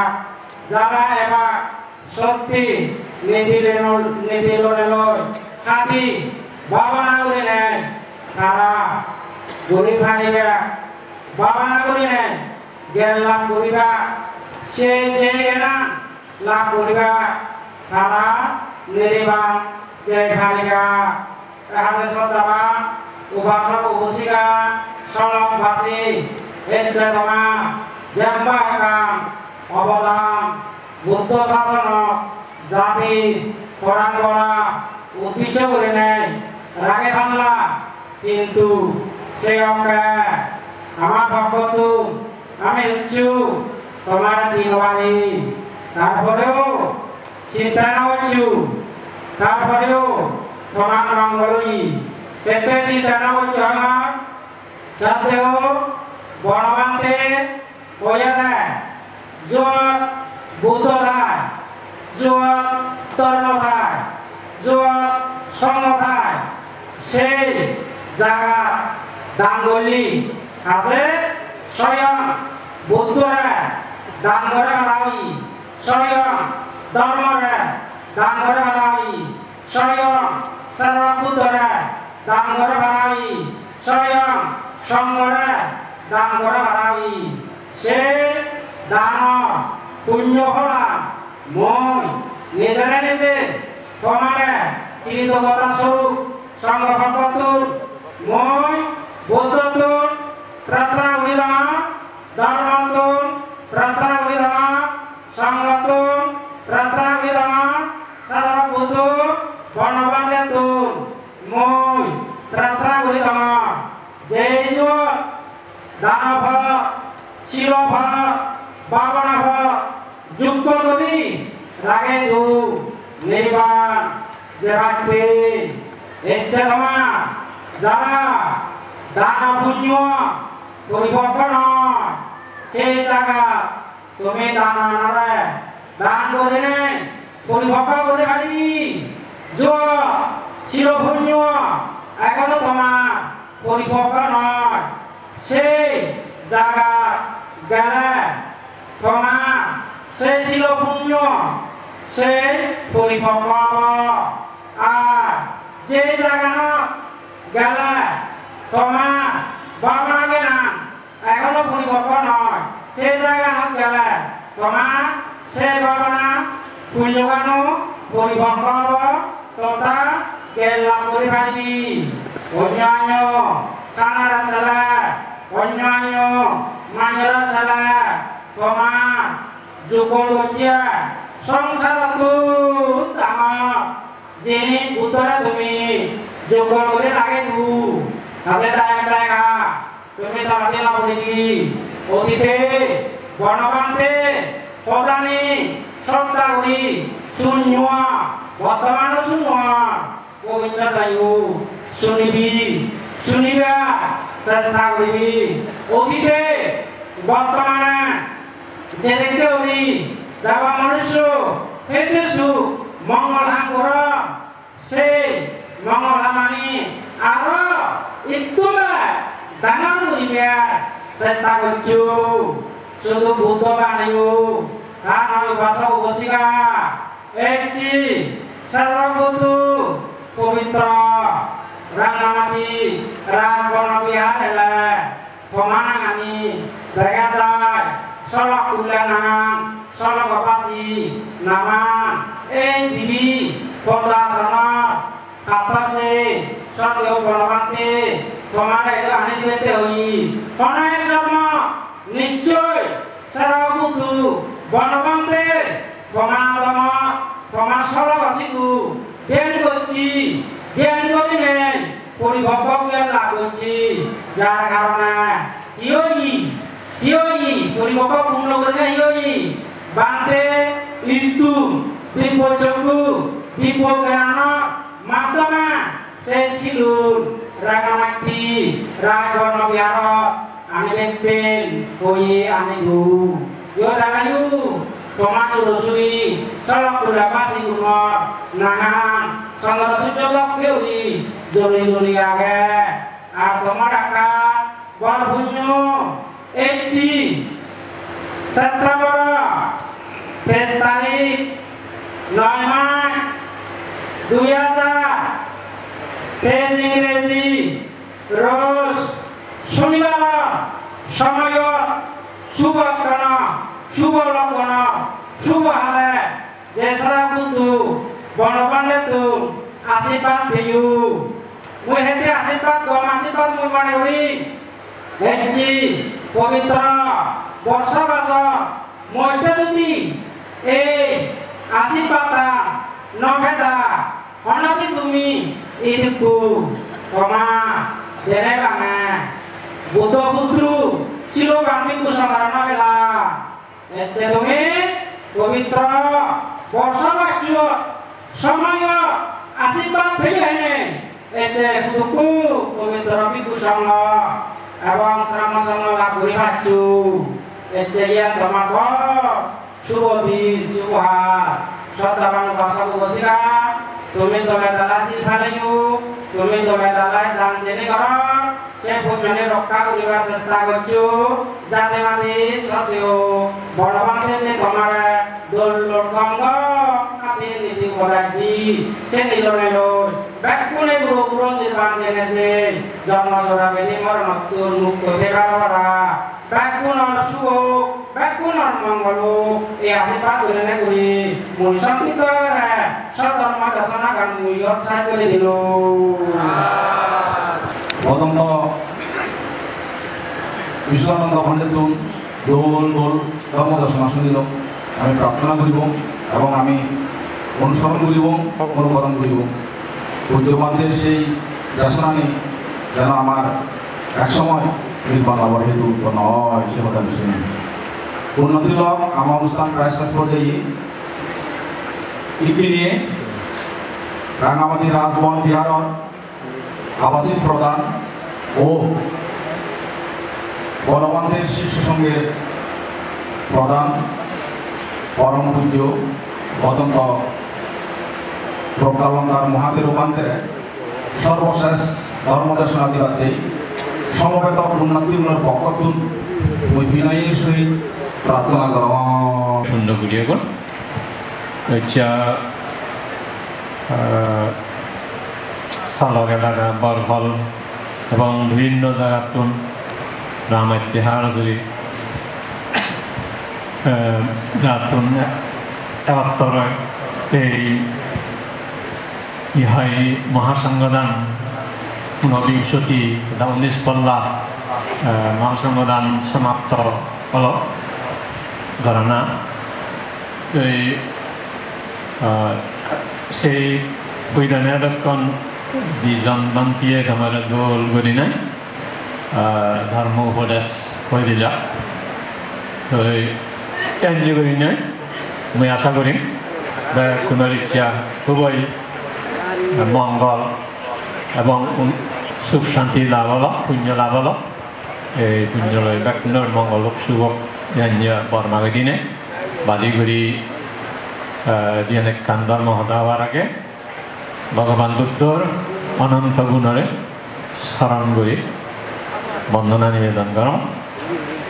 jara eba sotti niti loi, niti loi loi hati bhabona gurinei tara guri pariba, bhabona gurinei gyan lab guriba, se je gyan lab guriba, tara nirban jei pariba. Te haje sodhaban ubasok ubasika, solok basi, ecche toma jemba ekkan obodan Buddho sasonot jadi poran bola uddesho gurinei rage palla, hintu se okke ama pokkottun ami hissu tomare di no pari. Tar poreo chinta no goccho, tar poreo tomar mongol oye. Ette chinta no goccho ama, jateo Bono Bhante hoyede, juot Buddho thai, juot dhormo thai, juot songho thai, sei jagat dan golle, haje soyong Buddhore dan gore para oye, soyong dhormore dan gore para oye, soyong Sravok Buddhore dan gore para oye, soyong songhore dan gore para oye. Se danor punyo pholan mui nijere nije tomare kritoggota sorup songho pokkottun mui Buddhottun prarthona guri dong, dhormottun prarthona guri dong, songhottun prarthona guri dong, Sravok Buddho Bono Bhantettun mui prarthona guri dong, je juot dano pod, silo pod, bhabona pod jukto guri rage du nirban jebatte. Ecche toma Jara dano punyo poripokko noi, se jagat tumi dananore dan gurinei poripokko guri paribi. Jo silo punyo ekhono tomar poripokko noi, sei jagat gele tomar sei silo punyo sei poripokko obo. Ar je jaganot gele tomar bhabona gyan ekhono poripokko noi, se jaganot gele tomar se bhabona punyogano poripokko obo, totha gyan lab guri paribi. Onyo onyo tanare sele, onyo onyo manjore sele tomar jukkol gocche songsarotun dangor. Jeni Buddhore tumi jukkol guri lage du, tate dayok dayika tumi toladi no puribi. Otite Bonobhante hodani sroddha guri sunnuo, bortomano sunnuo, bobissoteyo sunibi, sunibar chesta guribi. Otite bortomane jedekke guri deba manusso hete suk mongol ham goron, sei mongol hamani aro ittume dangor guribar chesta goccho. Sudu Buddho baneyo, ta noi upasok upasika, ecche Saraputu pobitro Rangamati Rajbono Bihar ele toma nangani dega jai. Solok Kulla nangan, Solok Basi nangan, ei dibe Poddo Asonor pattor je sotyo Bonobhante tomare ani dibette hoye. Hono ek jonmo nischoi Saraputu Bonobhante toma adamot, toma sologo sidu dhyan gocche, dhyan gurinei poripokko gyan lab gocche, jar karone hi oye, hi oye, poripokko purno gurinei hi oye, Bhante ittu dibbo chokku, dibbo gyanor maddhome se silun Rangamatti Rajbono Biharot ani betten hoye ani du. Yo dagayo, toma juro suri, Solok Kulla basi gunor nangan, chondro sujjo dokke guri joli joli age. Ar tomar ekkan bor punyo, ecche September teis tarik, noi mas, dui hajar teis Ingreji, roj sonibar somoyot, subo ekkono, subo logono, subo hale, je Saraputu Bonobhantettun ashirbad peyo. Mui hete ashirbad, gom ashirbad mui mone guri. Ecche pobitro borsa bajor moddhe judi ei ashirbadtan no peda, honadi tumi idukku toma dene bange Buddho putro siloban bhikkhu songhore no pela. Ecche tumi pobitro borsa bajjo somoyot ashirbad peyo hene, ecche hudukku pobitro bhikkhu songho ebong sramon songho lab guri paccho. Ecche iyan tomar bor subo din, subo har. Sroddhaban upasok upasika, tumi dole dale sil paleyo, tumi dole dale dan jeni goror, se punnoni rokka guribar chesta goccho, jate madi sotteyo Bonobhante je tomare dol dol gom gom hati niti upodesh di, se nilone loi bekkune guro guro nirban jene se jonmo jora bedi moronottun mukto thebar para, bekkunor suk ok, bekkunor mongol ok, ei ashirbad gurinei guri mui songkipto gore sodhormo desonagan mui iyot sej guri dilung. Odonto Vishwananda Pandit-tun dol dol dhormo desona sunilong. Ami prarthona guribong ebong ami onusoron guribong, onukoron guribong. Pujjo Bhanter sei desonani jeno amar ek somoy nirban labor hetu utponno oi, se hoda suni. Punnoti lok, ama onusthan pray sej porjaye. Ikkine Rangamati Rajbon Biharot আবাসিক প্রধান ও গণমাধ্যমের শীর্ষ সংঘের প্রধান পরম পূজ্য অত্যন্ত প্রজ্ঞালঙ্কার মহাতেরো ভান্তেরে সর্বশেষ ধর্ম দেশনা দিবাতে সমবেত পুণ্যার্থীগুলোর পক্ষতুন মুই বিনয়ের সহিত প্রার্থনা করলাম। পূর্ণ করিয়া গো। আচ্ছা, আহ, সালক এলাকা, বরহল এবং বিভিন্ন জায়গাতুন রামাইতে হারজুরি, আহ, জাতুন একাত্তর এই ইহাই মহাসংঘদান ঊনবিংশতি, এটা উনিশ পল্লা, আহ, মহাসংঘদান সমাপ্ত হলো, ঘটনা। এই, আহ, সেই পৈদানে এতক্ষণ দুইজন ভান্তিয়ে তোমার দল করি নাই, আহ, ধর্ম উপদেশ করে দিলা। তো এই এনজি করি নাই, আমি আশা করি বেগুনর ইচ্ছা খুবই মঙ্গল এবং উন-, সুখ শান্তি লাভ হলো, পুণ্য লাভ হলো। এই পুণ্য লই বেগুনর মঙ্গল হোক, শুভ হোক, এনজি বর্মা দিনে বাজি করি, আহ, দিন একখান ধর্ম হতা হওয়ার আগে ভগবান বুদ্ধর অনন্ত গুণরে স্মরণ করি বন্দনা নিবেদন করো।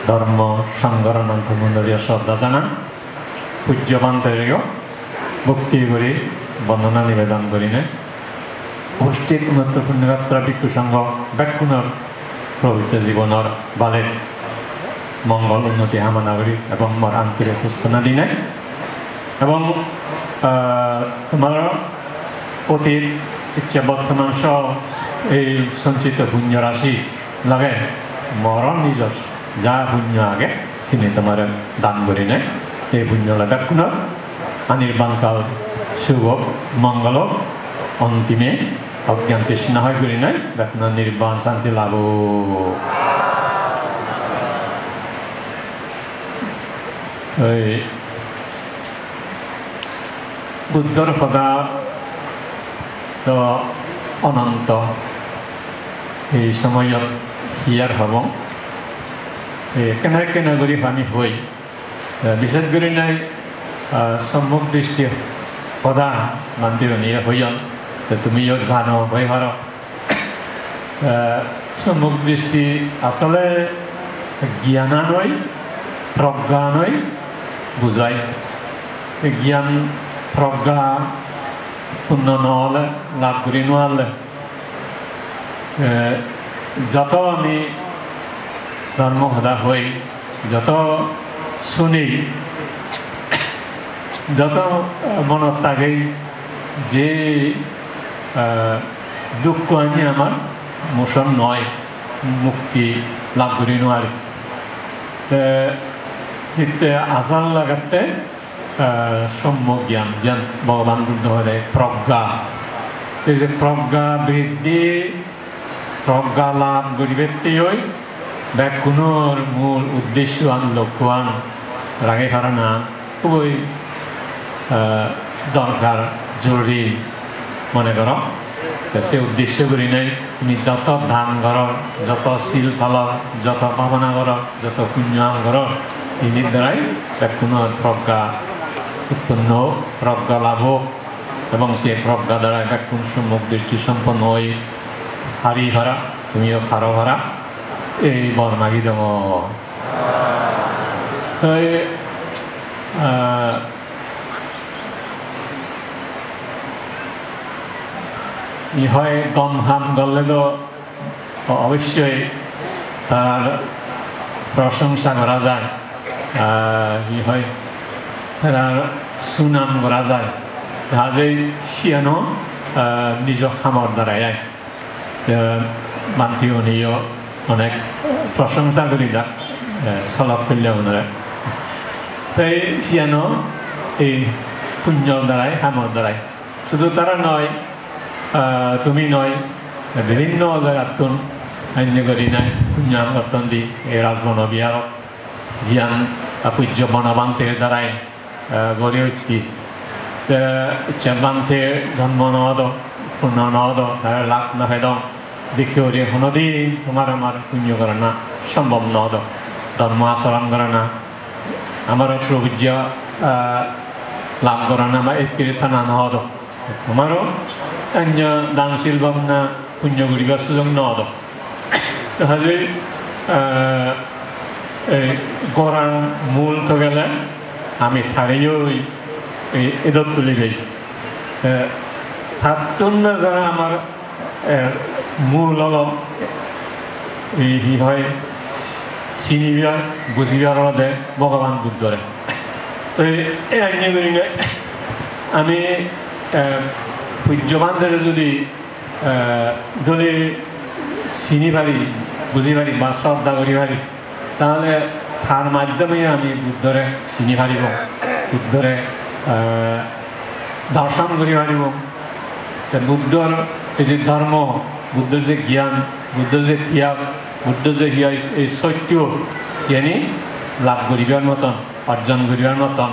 ধর্ম সংঘর অনন্ত গুণরে শ্রদ্ধা জানান। পূজ্য ভান্তেরেও ভক্তি করি বন্দনা নিবেদন করি নে। উপস্থিত মহত্ত্বপূর্ণ যাত্রা ভিক্ষু সংঘ বেগুনর পবিত্র জীবনর বালে মঙ্গল উন্নতি কামনা করি এবং মোর আন্তরিক পুষ্পনা দিনে এবং, আহ, তোমার অতীত, ইচ্ছা, বর্তমান সহ এই সঞ্চিত পুণ্য রাশি লাগে মোর নিজস্ব যা পুণ্য আগে তিনি তোমার দান করি নেয়। এই পুণ্য লাগে কোনো অনির্বাণ কাল শুভ মঙ্গল অন্তিমে অজ্ঞান তৃষ্ণা হয় করি নাই, বেগুন নির্বাণ শান্তি লাভ। ওই বুদ্ধর কথা তো অনন্ত, এই সময়ত হিয়ার হব। এ, কেনে কেনে করি আমি হই, এ, বিশেষ করি নাই, আহ, সম্মুখ দৃষ্টি কথা মানতে নিয়ে হইয়ন, তো তুমিও জানো, হই পারো। আহ, সম্মুখ দৃষ্টি আসলে জ্ঞানানই, প্রজ্ঞানই বুঝায়। এই জ্ঞান, প্রজ্ঞা পূর্ণ না হলে, লাভ করি না হলে, আহ, যত আমি ধর্ম কথা হই, যত শুনি, যত মনত থাকে যে, আহ, দুঃখ আমি আমার মোচন নয়, মুক্তি লাভ করি নোয়ারি। তে, ইতে আসার লাগাতে, আহ, সম্যক জ্ঞান, যেন ভগবান বুদ্ধ হলে প্রজ্ঞা। এই যে প্রজ্ঞা বৃদ্ধি, প্রজ্ঞা লাভ করিবেত্তেই বেগুনর মূল উদ্দেশ্য আন লক্ষ্য আন রাখে কারণ আন খুবই, আহ, দরকার, জরুরি মনে করো। তো সে উদ্দেশ্য করি নাই, তুমি যত দান করো, যত শীল পালো, যত ভাবনা করো, যত পুণ্য আন করো, এই দ্বারাই বেগুনর প্রজ্ঞা উৎপন্ন হোক, প্রজ্ঞা লাভ হোক, এবং সে প্রজ্ঞা দ্বারা বেগুন সম্যক দৃষ্টি সম্পন্ন হয়ে হারি হারা, তুমিও হারো হারা, এই বর মাগি দেব। তো এই, আহ, ই হয় গম হাম গলে তো অ-, অবশ্যই তার প্রশংসা করা যায়, আহ, ই হয়, তার সুনাম করা যায়। কাজেই সিয়ানো, আহ, নিজ হামর দ্বারাই আয়। আহ, মান্তি উনিও অনেক প্রশংসা করি না, আহ, সলভ করলে ওনারা। তাই সিয়ানো এই পুণ্য দ্বারাই, হামর দ্বারাই। শুধু তারা নয়, আহ, তুমি নয়, বিভিন্ন জায়গাতুন অন্য করি নাই, পুণ্য হাম করতন দি এই রাজবন বিহার জিয়ান, আহ, পূজ্য বনবান্তের দ্বারাই, আহ, গড়ে উঠতি। তে, ইচ্ছা বান্তে জন্ম নদ, পুণ্য নদ, তারা লাভ না পেদম। Dikke guri honodin tomar amar punyo gorana sombhob no odo. Dhormo achoron gorana, amar probojja, ah, lab gorana ba ekkere thana no odo. Tomaro onyo dan sil bhabna punyo guribar sujog no odo. Hajei, ah, ei goran mul to gele ami tareyoi ei edot tuli dei. Eh, tattun na jara amar eh, mul olo, eh, hi hoi, sinibar, bujibar olode Bhogoban Buddhore. To ei, ei enne gurinei ami, eh, pujjo bhantere jodi, eh, dole sini pari, buji pari ba sroddha guri pari, tahole tar maddhome ami Buddhore sini paribo, Buddhore, eh, dorson guri paribo. Te Buddhor ei je dhormo, Buddhor je gyan, Buddhor je tiyag, Buddhor je hiya ei sotyo, iyeni lab guribar moton, orjon guribar moton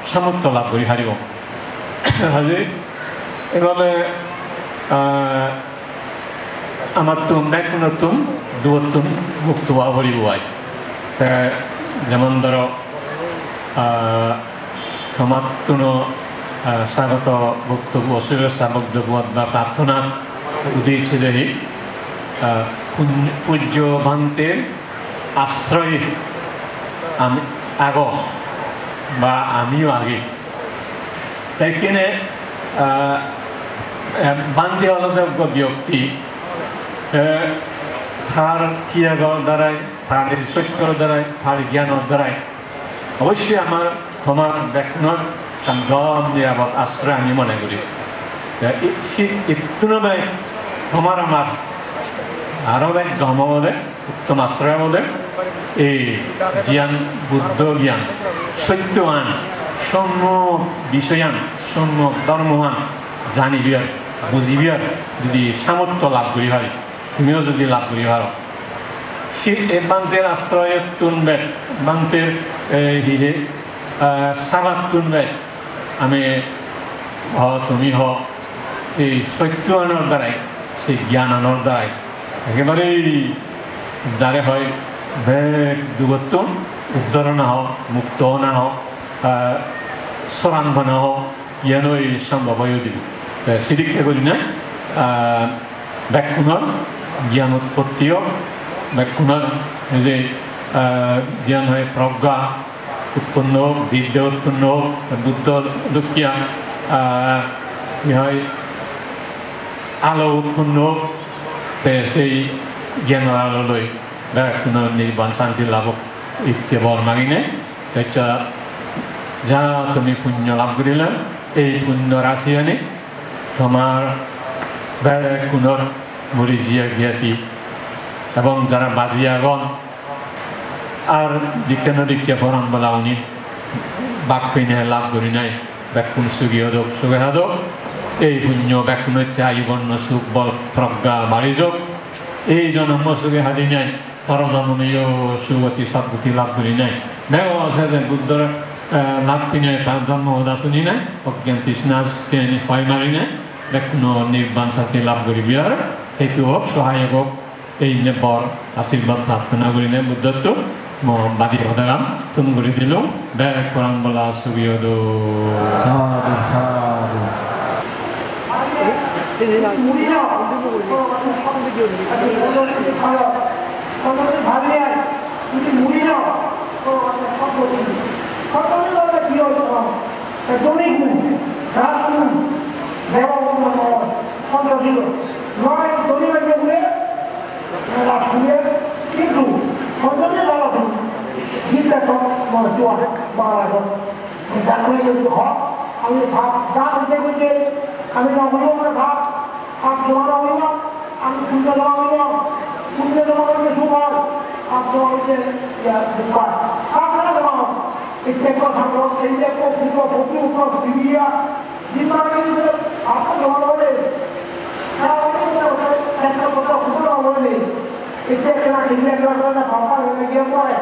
samortho lab guri paribo. Haji, ebabe, ah, amattun, bekkunottun, duottun mukto oba poribo ai. Te jemon dhoro, ah, tomattuno, ah, sagoto boktobbo, subecha boktobbo ba prarthona udi icche dehi, ah, pun-, pujjo bhante asroye ami ago ba amiyo agi. Te ikkine, ah, eh, bhante olode ekko byokti, eh, tar tiyagor darai, tar sotyor darai, tar gyanor darai obossoi amar tomar bekkunor ekkan gom nirapod asroy ami mone guri. Te i-, si-, ittuno bai tomar amar aro bej gom obode, uttom asroy obode, ei jiyan Buddho gyan, sottoan, sommok bisoyan, sommok dhormoan janibar, bujibar jodi samortho lab guri pari, tumiyo jodi lab guri paro. Si-, ei bhanter asroyottun bej, bhanter, eh, hi hoide, ah, sabattun bej, ami ho, tumi ho, ei sottoanor darai, se gyananor darai, ekkebare jare hoi bek dugottun uddhar ona ho, mukto ona ho, ah, soran pana ho, iyan oi sombhob oi udibo. Te sidikke gurinei, ah, bekkunor gyan utpotti ok, bekkunor ei je, ah, gyan hoi progga utponno ok, bidya utponno ok, Buddho dokkiya, ah, hi hoi, alo utponno ok, te sei gyanor alo loi bekkunor nirban santi lab ok, itte bor maginei. Te ja, ja tumi punyo lab gurile, ei punyo rasiyani tomar bekkunor muri jiya giyati ebong jara baji agon, ar dikke no dikke poran bola uni bak pinei lab gurinei bekkun sugi odok, suge hadok. Ei punyo bekkunotte ayu bonno suk bol progga bari jok. Ei jonommo suge hadinei poro jonomeyo sugoti sodgoti lab gurinei. Dego se je Buddhor, eh, lab pinei tar dhormo hoda suninei, ogyan trishna teni hoi marinei, bekkuno nirban santi lab guribar hetu ok, sohayok ok. Ei inne bor ashirbad prarthona gurinei Buddhottun mo badi hodagan thum guri dilung, bek poran bola sugi odok. Sadhu, sadhu. Rajkuriye, kintu Sanjay Baba tu, jitte to, mo tua, Baba to. Jangole jodi ho, ami bhab, ja bujhe bujhe, ami na bujhe na bhab, bhab joma na bujhe, ami punyo joma bujhe, punyo joma bujhe suk hoy, bhab joma bujhe, ya, dukh hoy. Bhab na joma hoy. Icche ko sangho, icche ko puto, puto, puto, dibiya, Jindagi bhar jodi bhab joma no hoile, sara jibon jodi bhab joma no hoile, icche ekkena sinde ekkena bhab joma no hoile,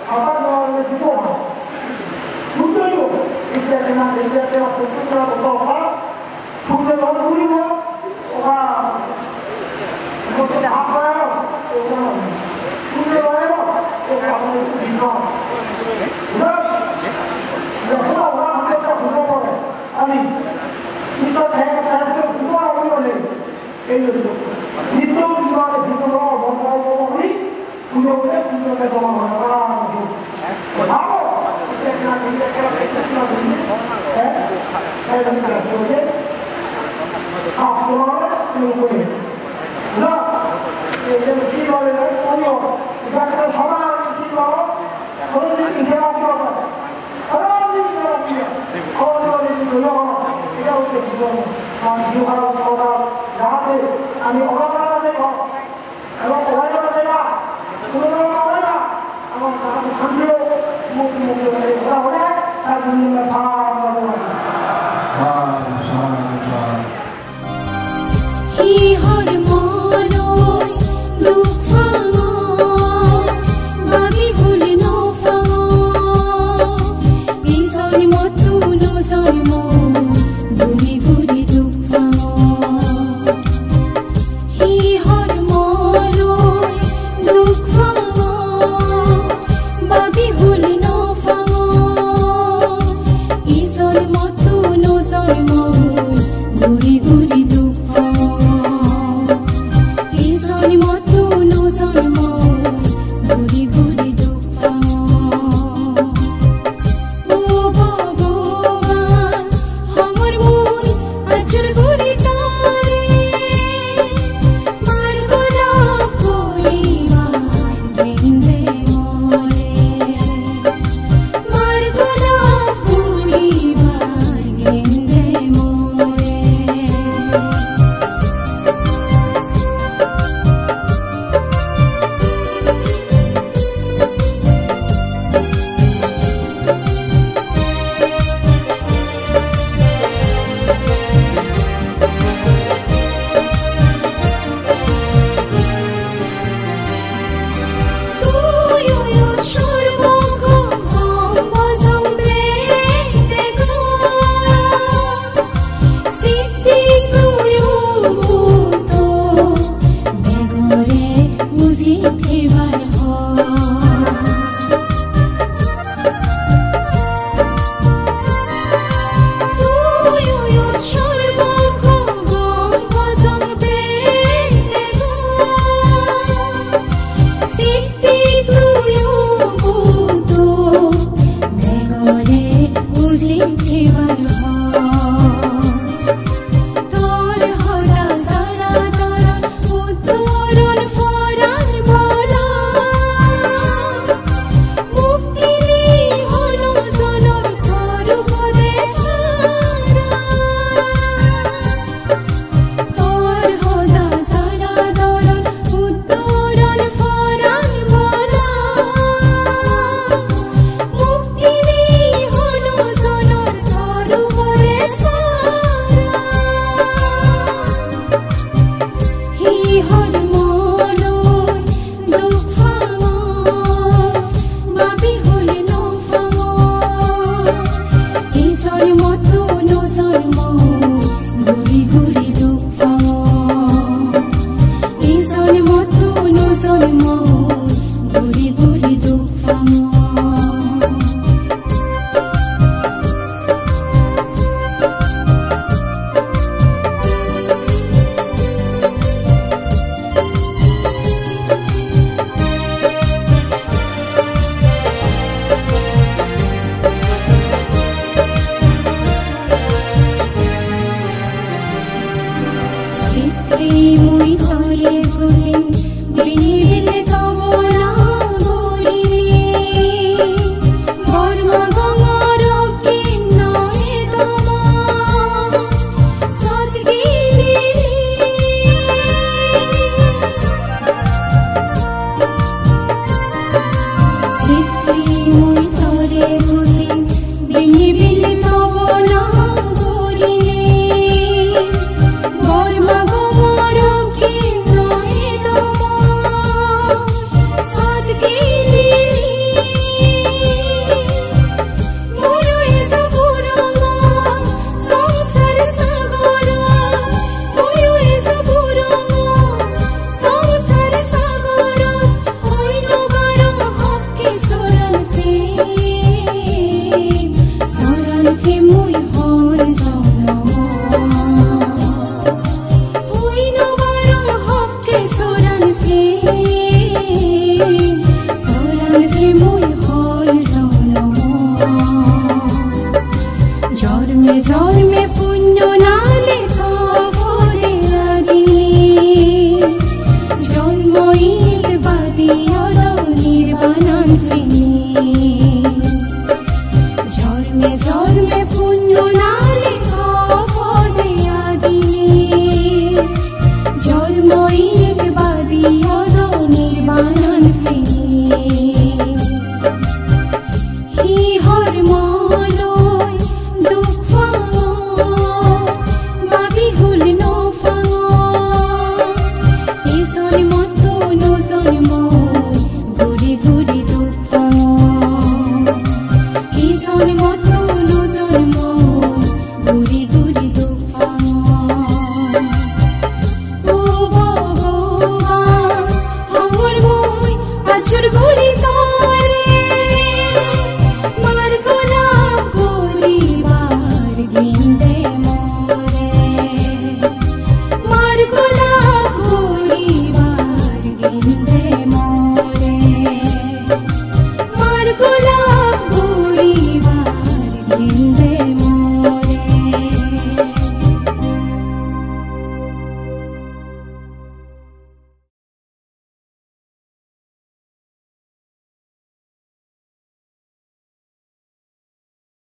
bhab joma no hoile dukho hoy. Dukho hoy, icche ekkena sinde ekkena bhab joma no hoile, dukho hoy. Hi hor monoi duk pangor, babi huli no pangor. Ei jonmottuno jonmo guri guri duk pangor. Hi hor monoi duk pangor, babi huli no pangor. Ei jonmottuno jonmo guri guri duk pangor. Ei jonmottuno jonmo guri guri duk pangor. O Bhogoban, hongor mui ajur guri tore, margo lab guribar ginde more, margo lab guribar ginde more. Tor hoda sara doron, uddoron poran bola. Mukti nei hono jonor tor upodes sara. Tor hoda sara doron, uddoron poran bola. Mukti nei hono jonor tor upodes sara. Hi hor monoi duk pangor, babi huli no pangor. Ei jonmottuno jonmo guri guri duk pangor. Ei jonmottuno jonmo guri guri duk pangor. Sittei mui tore bujim, bini bile tobo